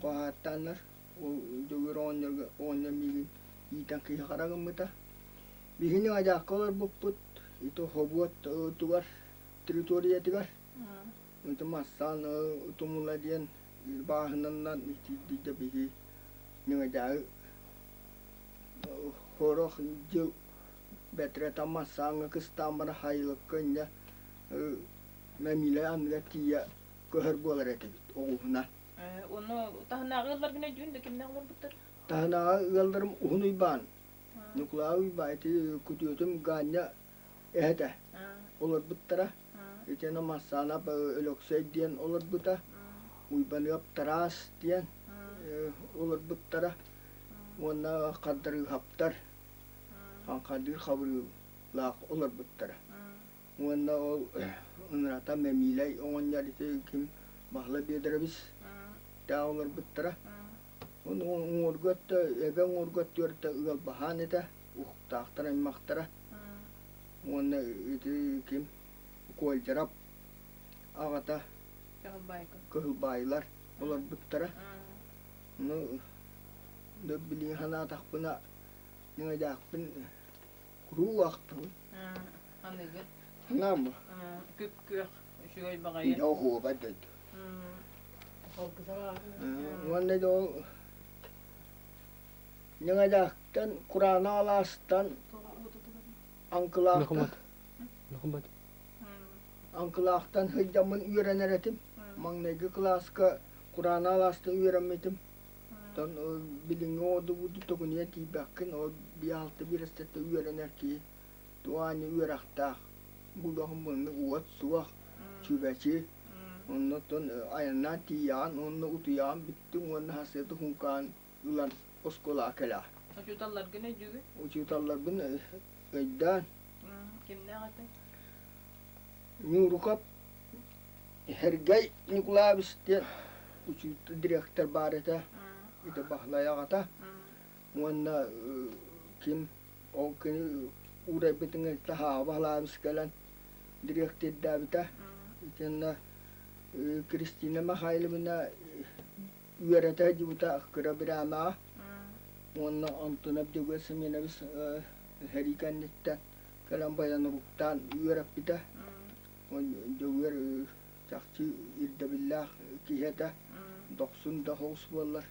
Хоһааттааннар. Ол Дьөгүөр оҕонньорго оҕонньор миигин иитэн киһи хара гыммыта. Биһини Адьаакка олорбуппут, ити хобуот тугар территориятыгар. Ити массаан тумула диэн бааһынаннан итиирдийдэ биһи Ньыҥадьаайы сорох дьыл бэтэрэтэ массааҥҥа кыстаан баран сайылыкка инньэ Мэмиилэ анныгар тиийэ көһөр буолар этибит оҕуһунан. Ону таһынааҕы ыалларгын өйдүүн да кимнээх олорбуттар? Таһынааҕы ыалларым Уһун Уйбаан, Ньукулаа Уйбаан ити күтүөтүм Ганя эһэтэ олорбуттара. Итиэнэ Массаанап Өлөксөй диэн олорбута, Уйбаныап Тараас диэн олорбуттара уонна Хардарыыһаптар Хаҥхадыыр Хабырыылаах олорбуттара. Уонна ол ынырата Мэмиилэй оҕонньор ити ким Баһылай Биэдэрэбис тээх олорбуттара. Ону уҥуоргу өттө, эбэ уҥуоргу өттүгэр ыал баһаан этэ, уһуктаахтар аймахтара. Уонна ити ким Куолдьарап аҕата Кыһылбаайылар олорбуттара. Ну, билигин санаатахпына, ньыҥайдаахпын куруук ахтабын. Аныгы. Санаам бу. Күп-күөх, үчүгэй баҕайы. Дьэ оһуобай дойду. Уонна да ол Ньыҥайдаахтан, Кураанах алаастан Аҥкылаахтан Аҥкылаахтан сылдьаммын үөрэнэр этим. Маҥнайгы кылааска Кураанах алаастан үөрэммитим. Оттон билиҥҥи оҕолорбуту төгүнүйэ тиийбэккин, ол биир-алта биэрэстэттэ үөрэнэр киһи туох үөрэхтээх, булуоһун муннук уот суох, чүбэчи, оннуттан айаннаан тиийэҕин уонна утуйаҕын бүттүҥ уонна сарсыарда хуҥкаан ылан оскуолаҕа кэлэҕин. Учууталларгын өйдүүгүн? Учууталларбын өйдөөн. Кимнээх этэй? Ньуурукап Сергей Николаевич диэн учуутал дириэктэр баар этэ. Ити Баһылай аҕата. Уонна ким ол кини уурайбытын таһааҕа Баһылаабыс кэлэн дириэктирдээбитэ. Итиэннэ Кристина Михайловна үөрэтэ сылдьыбыта кыра бирээмэҕэ уонна Антонов Дьөгүөр Семенович сэрии кэнниттэн кэлэн баянуруктаан үөрэппитэ. Дьөгүөр чахчы ирдэбиллээх киһи этэ. Дохсун да соҕус буоллар,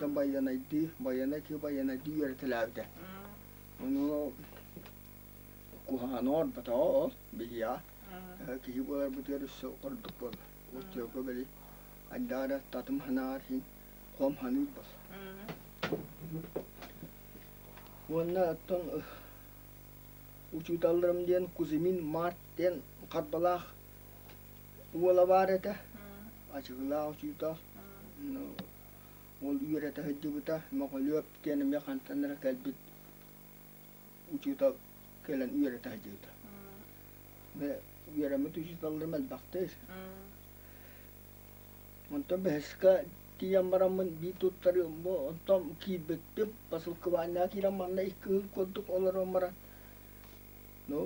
дьон байыанайдыы, байыанай киһи байыанайдыы үөрэтэлээбитэ. Ону куһаҕаны оҥорботоҕо ол биһиэхэ. Киһи буоларбытыгар өссө ордук буолла. Оччолорго били Айдаара татым санаар иһин хом саныыр бол. Уонна оттон учууталларым диэн Кузьмин Март диэн Харбалаах уола баар этэ. Ачыгылаах учуутал. Ол үөрэтэ сылдьыбыта. Моҕолүөп диэн эмиэ хантан эрэ кэлбит учуутал кэлэн үөрэтэ сылдьыбыта. Үөрэммит учууталларым элбэхтэр. Онтон бэһискэ тиийэн бараммын биир туттарыым бу онтон киирбиппин посылкыбаанньаҕа киирэн манна икки ыһыл курдук олорон баран ну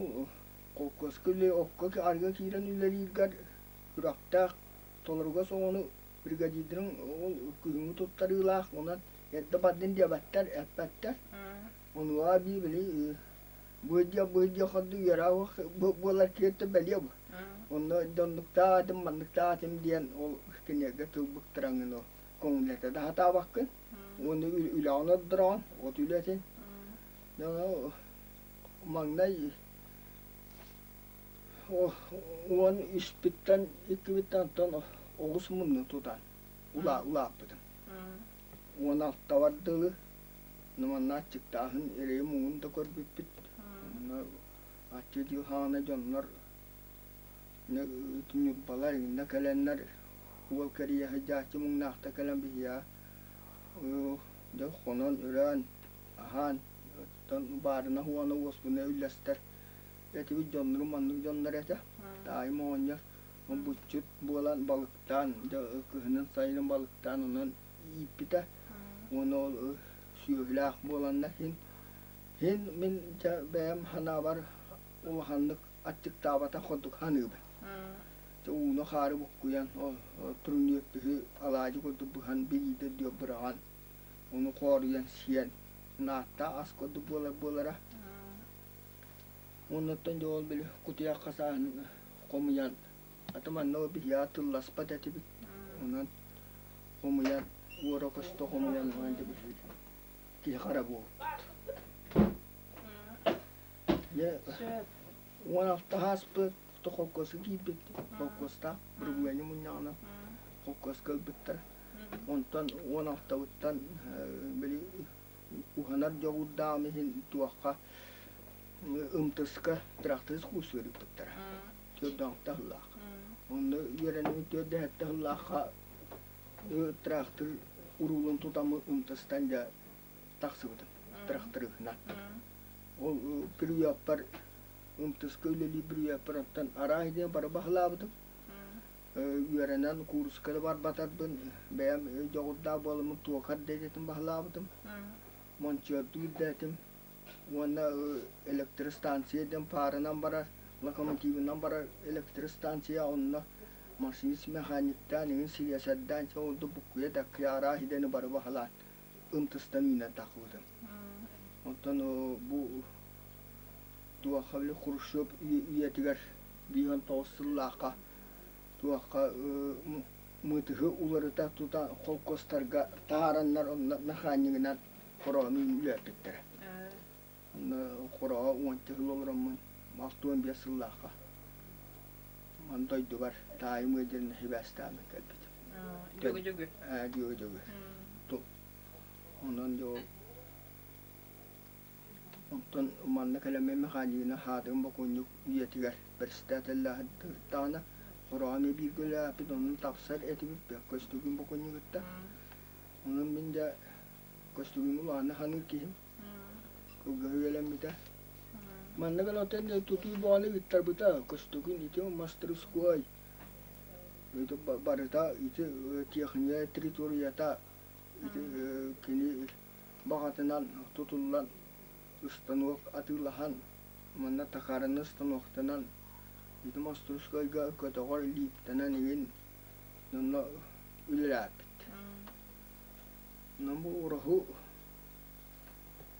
холкуоска үлэ окко арыгы киирэн үлэлииргэр сүрэхтээх толоругас оҕону бригадирдарын ол күһүҥҥү туттарыылаах онон эрдэ бардын диэбэттэр эппэттэр онуоха эбии били быдьа быдьа хорду үөрэх буолар киһиттэн бэлиэ бу. Онно дьоннуктаатым, манныктаатым диэн ол кинигэ тылбыктараҥын ол көҥүллэтэ да сатаабаккын. Уонна үлэҕин ордороҕун, от үлэтин. Маҥнай 13-питтэн иккибиттэн оттон оҕус мунну тутан улааппытым. 16-бар дылы Манна аччыктааһын эрэйи-муҥун да көрбүппүт. Онно аччык дьыл хаана дьоннор Ньурбалар иннэ кэлэннэр уол кэрийэ сылдьааччы муҥнаахта кэлэн биһиэхэ дьэ хонон өрөөн аһаан оттон баарына уона уоспуна үллэстэр этибит дьоннорум маннык дьоннор этэ. Таайым оҕонньор буччут буолан балыктаан дьэ кыһынын сайынын балыктаан онон ииппитэ уонна ол сүөһүлээх буоланнар иһин иһин мин дьэ бэйэм санаабар улаханнык аччыктаабатах курдук саныыбын. Дьэ ууну хаары буккуйан ол турунуөппүһү алаадьы курдук быһан билиитэ үрдүгэр быраҕан. Ону хооруйан сиэн нааттаах ас курдук буолар буолара. Оннуттан дьэ ол били кутуйах хасааһын хомуйан аты манна биһиэхэ тылласпат этибит. Онон хомуйан уора-көстө хомуйан онон дьэ киһи хара буолбут. Дьэ 16 ааспыт холкуоска киирбит холкуостаах бырабылыанньа мунньаҕынан холкуоска ылбыттар. Онтон 16-быттан били уһанар дьоҕурдааҕым иһин туохха ымтыска тырахтыыс курсугар ыыппыттара. Төрдөөҥтө сыллаах. Онно үөрэнэбин төрдөөһөттө сыллаахха тыраахтыр уруулун тутаммын ымтыстан дьэ тахсыбытым тырахтырыһынан. Ол бүрүйэппэр ымтыска үлэлии бүрүйэппэр оттон арааһы диэн бары баһылаабытым. Үөрэнэн кууруска да барбатарбын бэйэм дьоҕурдаах буоламмын туокар да идэтин баһылаабытым. Мончуордуур да этим. Уонна электростанция диэн пааранан барар, локомотивынан барар электростанция онно машинист механиктаан иҥин силиэсэрдээн чэ ол да буккуйа даккыйа араас идэни бары баһылаан ымтыстан үүнэн тахсыбытым. Оттон бу туохха били Хрущев үйэтигэр 59 сыллаахха туохха мытыһы уларыта тута холкуостарга таһаараннар онно механикынан хороону үлэлэппиттэрэ. Онно хороо уонча сыл олороммун 65 сыллаахха ман дойдубар таайым ыалдьарын сибээстээммин кэлбитим. Дьөгү-дьөгү. Ээ, дьөгү-дьөгү. Онон дьэ ол онтон манна кэлэммин механигынан хаадыгым бокуонньук үйэтигэр председателлээхтаҕына хороҕо эмиэ бииргэ үлэлээппит онон тапсар этибит көстүүгүн бокуонньугутта. Онон мин дьэ көстүүгүн улаанна ханыыр киһим кылгаһы үөлэммитэ. Манна гына отон тутуу бөҕөнү ыыттарбыта көстүүгүн ити мастырыскуой ити барыта ити техния территорията ити кини баҕатынан тутуллан станок атыылаһан манна тахаараны станоктанан ити мастырыскуойга көтөҕөр лииптэнэн игин онно үлэлээппит. Онон бу ураһу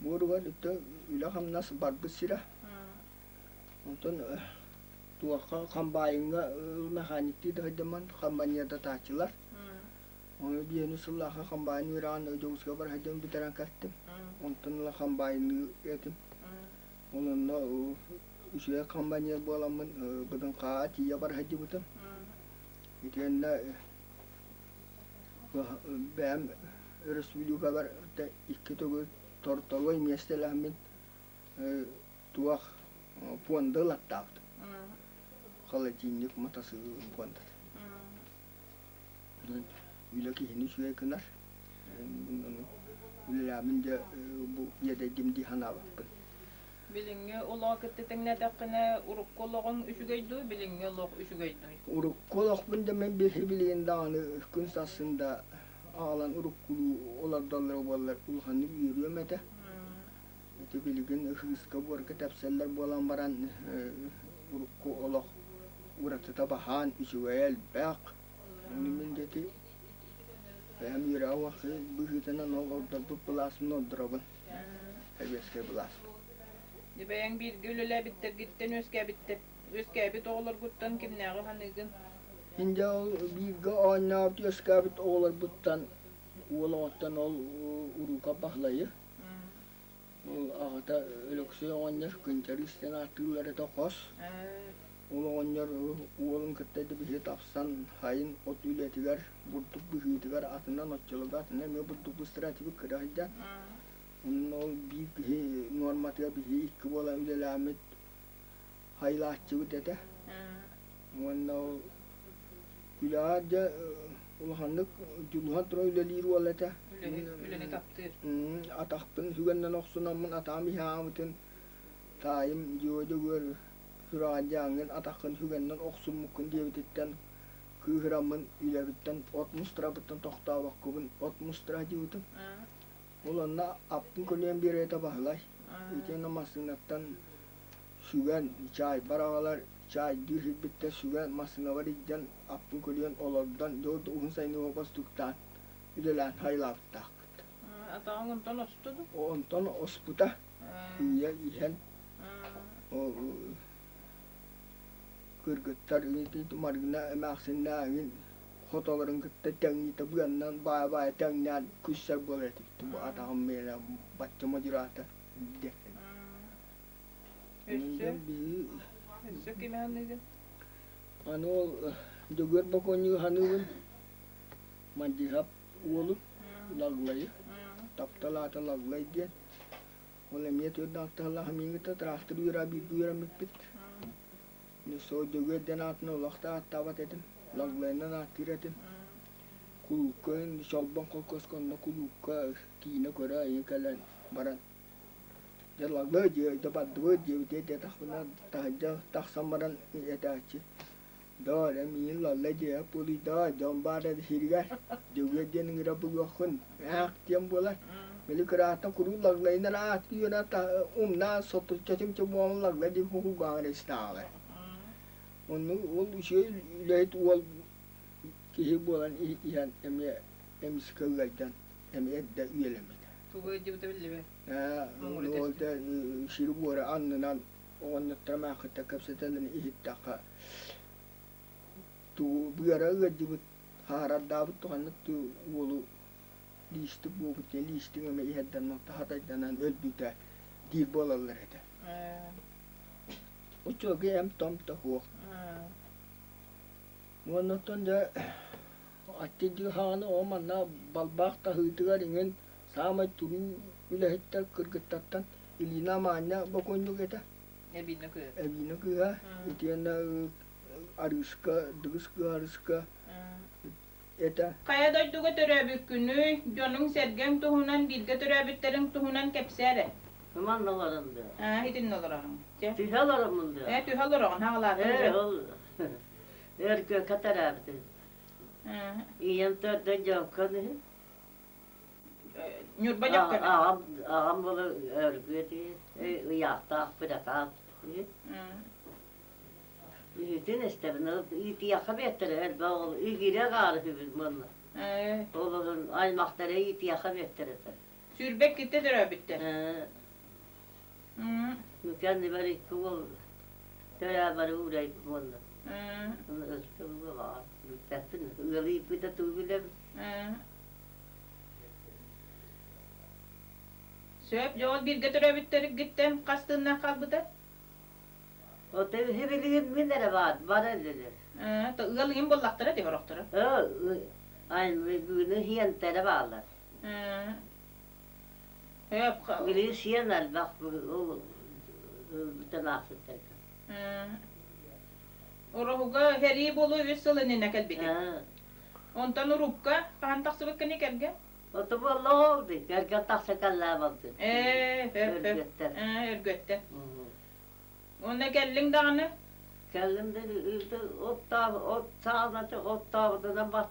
буоругар өттө үлэ-хамнас барбыт сирэ. Онтон туохха хамбаайыҥҥа механиктыы да сылдьаммын хамбаньыардатааччылар. Ону биэни сыллаахха хамбаайын үөрэҕин Дьокуускайга бара сылдьан бүтэрэн кэлтим. Онтон ыла хамбаайынныы этим. Ол онно үчүгэй хамбаньыар буоламмын Быдыҥхааҕа тиийэ бара сылдьыбытым. Итиэннэ бэйэм өрөспүүбүлүкэбэр икки төгүл торторуой миэстэлэһэммин туох пуонда ылаттаабытым. Холодильник матасыыл пуондата. Үлэ киһини үчүгэй гынар. Үлэлээмин дьэ бу иэдэйдим дии санаабаппын. Билиҥҥи олоҕу кытта тэҥнээтэххинэ, урукку олоҕуҥ үчүгэй дуу, билиҥҥи олох үчүгэй дуу? Урукку олохпун да мин билигин даҕаны күн сарсын да аҕалан уруккулуу олордоллоро буоллар улаханнык үөрүөм этэ. Ити билигин ыһыыска-буорга тэпсэллэр буолан баран урукку олох уратыта баһаан үчүгэйэ элбэх. Ону мин диэки бэйэм үөрэҕи быһыытынан ол ордорбут былааспын ордоробун. Сэбиэскэй былаас. Дьэ бэйэҥ бииргэ үлэлээбиттэргиттэн үөскээбиттэр үөскээбит оҕолоргуттан кимнээҕи саныыгын? Мин дьэ ол бииргэ оонньообут үөскээбит оҕолорбуттан уол оҕоттон ол Уруука Баһылайы Ол аҕата Өлөксөй оҕонньор Кынчарыыс диэн ааттыыллар этэ хос. Ол оҕонньор уолун кытта биһи тапсан сайын от үлэтигэр, бурдук быһыытыгар атынан оччолорго атынан эмиэ бурдук быстара этибит кыра сылдьан. Онно ол биир киһи нуорматыгар биһи икки буолан үлэлээммит хайылааччыбыт этэ. Уонна ол үлэҕэ дьэ улаханнык дьулуһан туран үлэлиир уол этэ. Үлэни таптыыр. Атахпын сүгэннэн охсунаммын атаам иһаабытын таайым дьүө-дьөгүөр сүрэҕэлдьээҥҥин атаххын сүгэннэн охсуммуккун диэбититтэн кыыһыраммын үлэбиттэн от мустарабыттан тохтообоккубун от мустара сылдьыбытым. Ол онно аппын көлүйэн биэрэрэ Баһылай. Итиэннэ массыынаттан сүгэн чаайбар аҕалар, чаайдыыр сирбиттэн сүгэн массыынабар илдьэн аппын көлүйэн олордон дьэ уһун сайыны уопастуктаан үлэлээн хайылаабыттаахпыт. Атаҕыҥ онтон осту дуу? Онтон оспута. Сыыйа иһэн ол кыргыттар Маргына эмээхсиннээҕин хотолорун кытта тэҥниитэ быаннан баай-баай тэҥнээн күссэр буолар этибит. Бу атаҕым миэнэ бачча модьураата диэн. Өссө? Өссө кими аныыгын? Аны ол Дьөгүөр бокуонньугу саныыбын. Мандьыһап уолу Лаглайы, таптал аата Лаглай диэн. Ол эмиэ төрүт алтыһаллаах миигиттэн тыраахтыр үөрэ бииргэ үөрэммиппит. Сол Дьөгүөр диэн аатын олох да ааттаабат этим. Лаглайынан ааттыыр этим. Кулуупка Чолбон холкуоска онно кулуупка киинэ көрө айыы кэлэн баран дьэ Лаглай дьиэ дьэ бардыбыт диэбитэ диэтэхпинэ таһырдьа тахсан баран этээччи Доо, эрэ миигин лалла дьиэ пулуйдаа, дьон баар эрэ сиригэр, Дьөгүөр диэн ыҥыра булуоххун, ээх диэн буолар. Били кырааттан куруук лаглайынан аат үөрэ умнаан сотучча буолан лаглай диэн куһугаҕар эрэ истээҕэ. Онну ол үчүгэй үлэһит уол киһи буолан иһэн эмиэ эмискэ ыалдьан эмиэ эрдэ үйэлэммитэ. Тугу ыалдьыбыта биллибэт. Ээ, ол сири буора аннынан оҕонньоттор маахыттар кэпсэтэллэрин иһиттэххэ тугу быара ыалдьыбыт хаарардаабыт ханнык уолу лиистик буолбут диэн лиистик эмэ иһэрдэн хатайданан өлбүтэ диир буолаллар этэ. Оччолорго эм-том да суох. Уонна оттон дьэ аттыгы хааны о манна балбаах таһыытыгар иҥин саамай туруу үлэһиттэр кыргыттартан Илина Маанньа бокуонньук этэ. Эбиинэ кыыһа. Эбиинэ кыыһа. Итиэннэ Арыыска, Дыгыс кыыһа Арыыска этэ. Хайа дойдуга төрөөбүккүнүй, дьонуҥ-сэргэҥ туһунан, бииргэ төрөөбүттэриҥ туһунан кэпсээ эрэ. Манна олорон доо. Аа, итиннэ олороҕун. Чэ. Түһэ олороммун доо. Ээ, түһэ олороҕун, хаҕалаатын. Ээ, ол өргөккө төрөөбүтүм. Ийэм төрдө дьоҥкон үһү. Ньурба дьахтар. Аҕам аҕам буола өргүөт ыйаахтаах быракаат үһү. Үһүтүн истэбин иитиэххэ биэттэрэ элбэх ол игирэ хаары үһүбүт буолла. Ол аймахтара иитиэххэ биэттэр этэ. Сүүрбэт китте төрөөбүттэр. Кэннибэр икки уол төрөөбөрү уурайбыт буолла. Өстө бүппэппин ыалы ииппитэ тугу билэбин. Сөп, дьэ ол бииргэ төрөөбүттэргиттэн хас тыыннаах хаалбыта? Ото билигин мин эрэ баар, бар өллүлэр. Ыал ыйын буоллахтара дии орохторо. Ай, бүгүнү хиэнтэрэ бааллар. Билигин сиэн элбэх ол бүтэн аахсыттарга. Ороһуга сэрии буолуо үс сыл иннинэ кэлбитим. Онтон урукка хаһан тахсыбыккыный кэргэн? Ото буолла ол дии, кэргэн тахса кэллээ Ээ, Өргөттөн. Ээ, өргөттөн. Уонна кэллиҥ даҕаны? Кэллим да оттаабы от саалата оттаабытынан бат.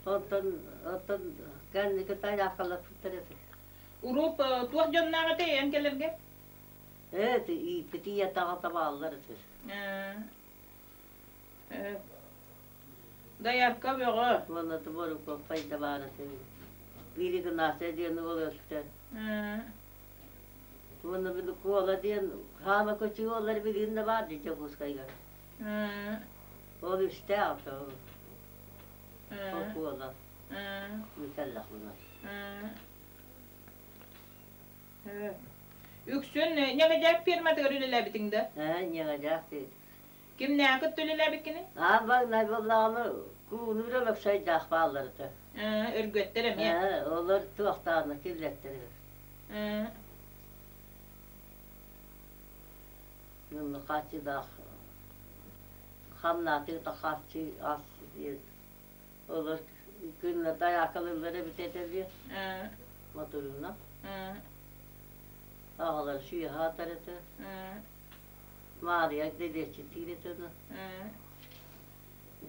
Оттон оттон кэнники тайаакалаппыттар этэ. Уруп туох дьонноох этэй эн кэлэргэ? Ээ, ииппит ийэ таҕата бааллар этэ. Доярка бөҕө. Уонна туборук пайда баар этэ. Биири гынаас диэн уол өстө. Уонна били Куола диэн хаама көчүгү олор билигин да баар дии Дьокуускайга. Ол үстээх ото ол Куола. Микэллэх мунар. Үксүн Ньэгэдьээк ферматыгар үлэлээбитиҥ да? Ээ, Ньэгэдьээк диир. Кимнээхи кытта үлэлээбиккиний? Аан маҥнай буоллаҕына куунуур Өлөксөйдөөх бааллар этэ. Өргүөттэр эмиэ. Ээ, олор туохтаана киллэртэр. Хааччыдаах хамнааты хааччы ас диэн олор күннэ дайаакалыыллар эбит этэ диye моторуна аҕалар сүүһэ атар этэ Маарыйа дэлиэччиттиир этэ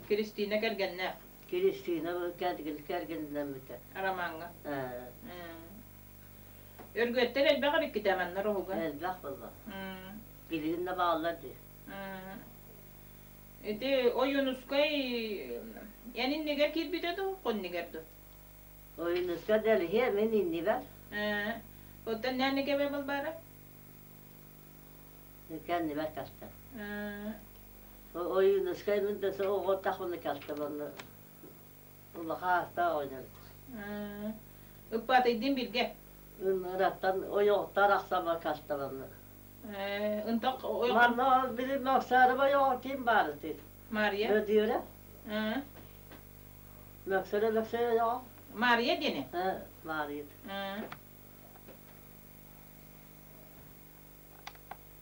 Кристина кэргэннээх. Кристина кэргэннэммитэ. Ромаҥҥа. Өргүөттэр элбэх эбиккитэ манна Роһуга? Элбэх буолла. Билигин да бааллар дии. Ити Ойуунускай эн иннигэр киирбитэ дуу, хоннигэр дуу? Ойунуска дэлиһиэ мин иннибэр. Оттон нээнигэ балбаара? Кэннибэр кэлтэ. Ойунускай мин да оҕо тахманы кэлтэ манна улахан оҕонньор. Ыппаатыйдыын биргэ. Ыраттан ойоҕуттан арахсама кэлтэ манна. Ынтах Манна били Мөксөрөбө ойоҕо ким баар ити? Мария. Өдүөрэ. Мөксөрө Мөксөрө ойоҕо. Мария диэни? Мария.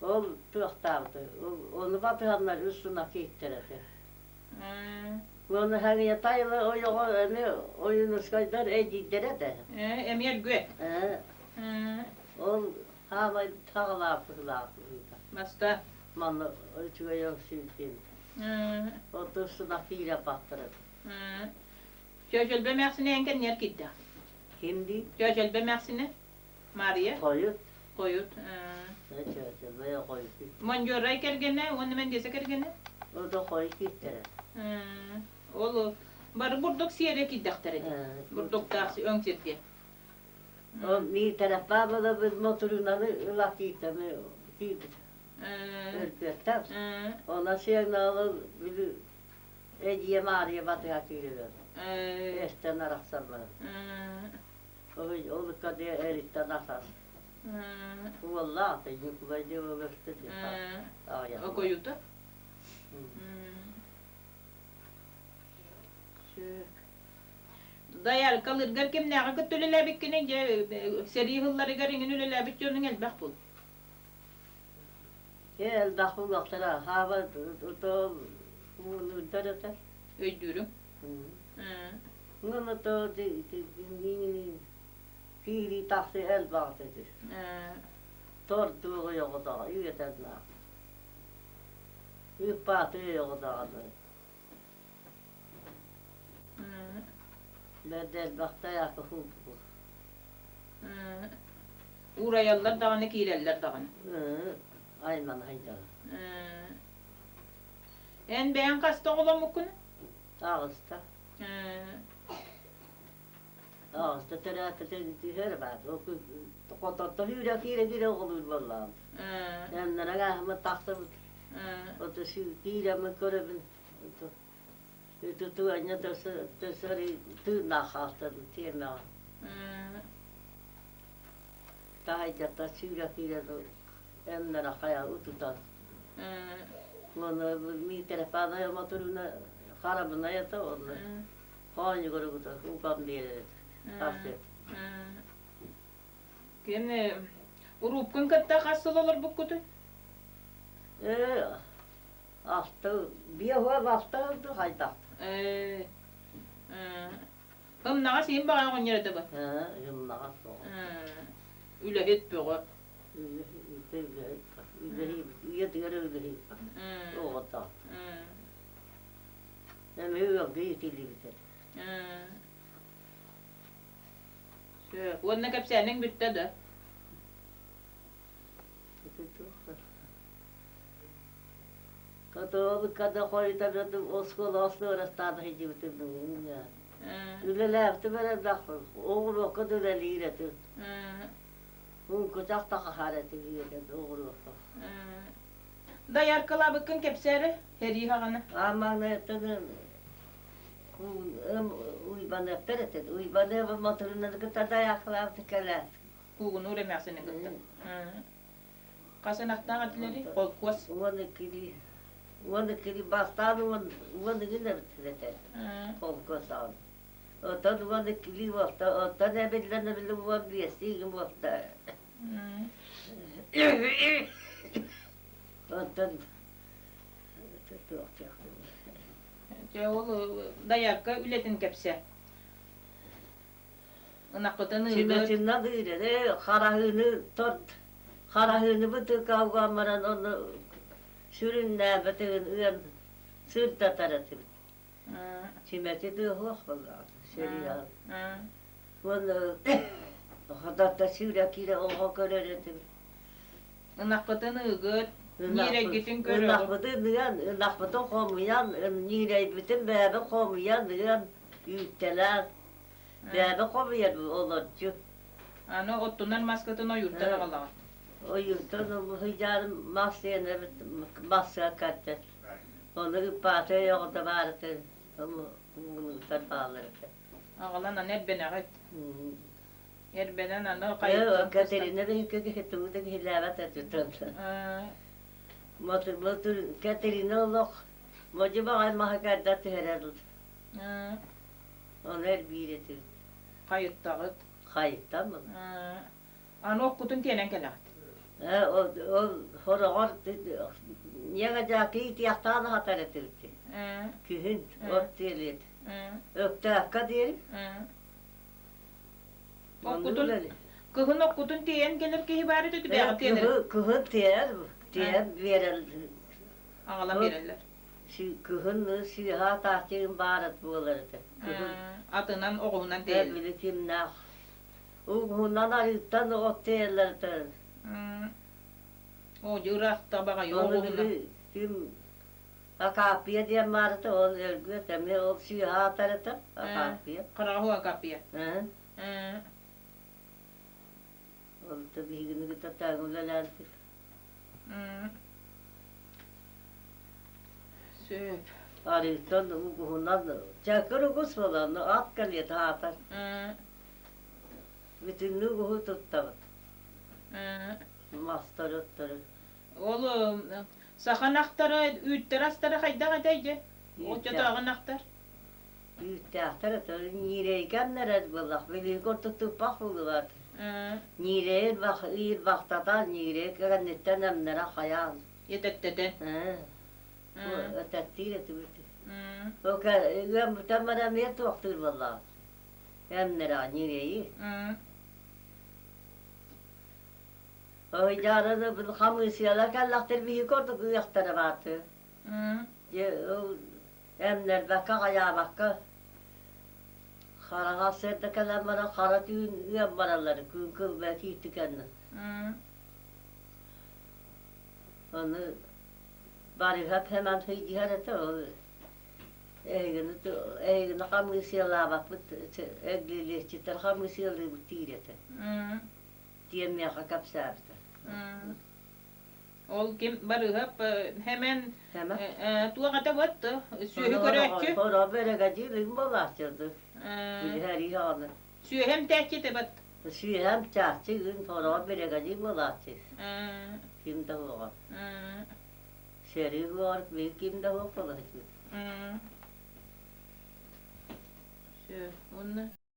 Ол туохтаабыта, ону батыһаннар үс сына кииттэр этэ. Уонна Хария Тайла ойоҕо эмиэ Ойуунускайдар эдьиийдэрэ этэ. Эмиэ өлгүөт. Ол хаамай таҕалаабытылаах быһыыта. Баста. Манна үчүгэй өҥсүүрдүн. Оту сына киирэ баттар этэ. Чөөчөлбө эмээхсинэ эн кэннигэр киирдэ. Ким дии? Чөөчөлбө эмээхсинэ. Мария. Хойут. Хойут. Мондьуорай кэргэнэ уонна Мэндиэсэ кэргэнэ? Ото хойут кииртэрэ. Ол бары бурдук сиэрэ киирдэхтэрэ дии. Бурдуктаах өҥ сиргэ. Ол Миитэрэппаа балабыт мотурунаны ыла кииртэми киирбит. Өлбүөттэр. Она сиэҥнаалы били эдьиийэ Маарыйа батыһа киирэр. Эстэн арахсар баран. Ол ыккардыгар эриттэн асас. Уоллаах Ньукулай диэн өлөстө Окойута? Дайаркалыргар кимнээҕи кытта үлэлээбиккиний дьэ сэрии сылларыгар иҥин үлэлээбит дьонуҥ элбэх буол. Элбэх буолуохтара. Хаба уунурдар этэ. Өйдүүрүҥ. Уонна то киирии тахсыы элбэх этэ. Тордуоҕу оҕотоҕо үйэтэннээх. Ыыппааты оҕотоҕо. Бэрд элбэхтэ яакы хуубу. Уурайаллар даҕаны киирэллэр даҕаны. Айман хайдара. Эн бэйэҥ хаста оҕоломмуккун? Аҕыста. Аҕыста төрөөтө түһэр баар. Хототто үүрэ киирэ-киирэ оҕолуур буоллаҕым. Эннэрэ ааһыммыт тахсыбыт. Ото киирэммин көрөбүн. Ытытыы анньа төсөри тыыннаах хаалтан тиэмэҕэ. Таһайдьата сүүрэ киирэ эннэрэ хайа утутан. Уонна Миитэрэпаанай омотуруна харабынай ата уонна хоонньугар угута уган биэрэр тахсыат. Кини уруупкун кытта хас сыл олорбуккутуй? Ээ, алта, биэс алта ылды хайдах. Ээ, ымнаҕас иһин баҕайы оҕонньор этэ бу. Ээ, ымнаҕас оҕо. Үлэһит бөҕө. Үйэтигэр үлэһит оҕото. Эмиэ ыалга иитиллибит этэ. Уонна кэпсээниҥ бүттэ да? Католикада хойутан оскуола остуорастаан сылдьыбытым. Үлэлээбитим эрэ оҕуруокка да үлэлиир этим. Уҥкутах да хаһаар этим үөрэн оҕуруокка. Дояркалаабыккын кэпсээри, сэрии хаҕана. Аамаҥнайыттан Уйбаныаптар этэ. Уйбаныаба моторунан кытта дояркалаабыт кэлээт. Куугунуур эмээхсинин кытта. Хас ынахтаах этилэри? Холкуос. 12 12 бастаан 10 эбит этэ. Холкуос аҕын. Оттон 12 буолта, оттон эбиллэн эбиллэн 15 буолта. Оттон Дьэ ол доярка үлэтин кэпсэ. Ынахпытын ыыгыт. Сүмэтиннэн ыырары, хараһыыны торт, хараһыыны бытыыкка уган баран ону сүрүннээбэтигин ыан сырдатар этибит. Сүмэти тыаһуох буоллаҕа, сөрүйэҕин. Уонна хототто сүүрэ киирэ оҕо көрөр этибит. Ынахпытын ыыгыт, ньирэйгитин көрөҕүт. Ынахпытын ыан, ынахпытын хомуйан, ньирэйбитин бэйэбит хомуйан ыан, үүттэлээн. Бэйэбэ хомуйар олорчу. Аны оттунар маскытын ойууртан аҕалаҕыт. Ойууртан сыдьаарым мас диэн массыа кэрдэр. Ону ыппаата оҕото баарыта мунуктар бааллар этэ. Аҕалан аны эрбэнэҕит. Эрбэнэн аны хайыттан Катерина биһикки киһи тугу да киһилээбэт этитэн. Катерина олох модьу баҕай маһы кэрдэ түһэрэр. Ону эрбиир этибит. Хайыттаҕыт? Хайыттаммын. Аны оккутун тиэнэн кэлэҕит? Ол хороҕор ньиэҥэ дьаакы иитиэхтээн аһатар этибит. Күһүн от тиэлиэт. Өктөөххө диэри. Оккутун кыһын оккутун тиэйэн кэлэр киһи баар этэ түбэҕэ тиэнэр. Кыһын тиэр, тиэр биэрэл. Аҕалан биэрэллэр. Кыһын сыыһа таахтыын баар буолар этэ. Кыһын. Атынан, оҕуһунан тиэйэллэр. Били кимнээх. Угуһунан арыыттан от тиэйэллэр этэ. Оо, ыраахта баҕайы оҕуһунан. Ким Акааппыйа диэн баар этэ, ол өлгүөт эмиэ ол сыыһа аатар этэ, Акааппыйа. Хараҕаһу Акааппыйа. Ол да биһигини кытта тэҥ үлэлээбит. Сөп. Арыыттан угуһунан чакыр угус буолан ат кэлиэт аатар. Бүтүннүү угуһу туттабыт. Мастары оттары. Ол саха ынахтара, үүттэр астара хайдах этэй дьэ? Оччотооҕу ынахтар? Үүттээхтэр это ньирэйгэннэр буоллах, билии курдук туппах буолугар. Ньирэйин бах ыыр бахтата ньиирэй кэнниттэн эмнэрэ хайаан. Этэттэтэ. Этэттиир этибит. Ыам бүтэн баран эмиэ туохтуур буоллаҕа. Эмнэрэ ньирэйи. Ыйдаары хамыысыйалар кэллэхтэр биһи курдук ыахтара бааты. Дьэ ол эмнэрбэккэ хайаабакка хараҕа сырда кэлэн баран хара түүн ыам бараллар күн кылбаа киирти кэннэ. Ону барыһап хэмэн сыйдыһар этэ ол эһигини эһигини хамыысыйалаабаппыт эглилиэччиттэр хамыысыйалыыбыт диир этэ. Диэн миэхэ кэпсээбитэ. Ол ким барыһап хэмэн туох этэ вот сүөһү көрөөччү. Хоро бэрэгэдьиир буолааччы билиһэрии оҕону. Сүөһэм тээччи тебат. Сүөһэм чааччы ыын хоро бэрэгэдьиир буолааччы. Ким да суоҕа. Сэрии буолар биир ким да суох буолааччы. Сүө, уонна.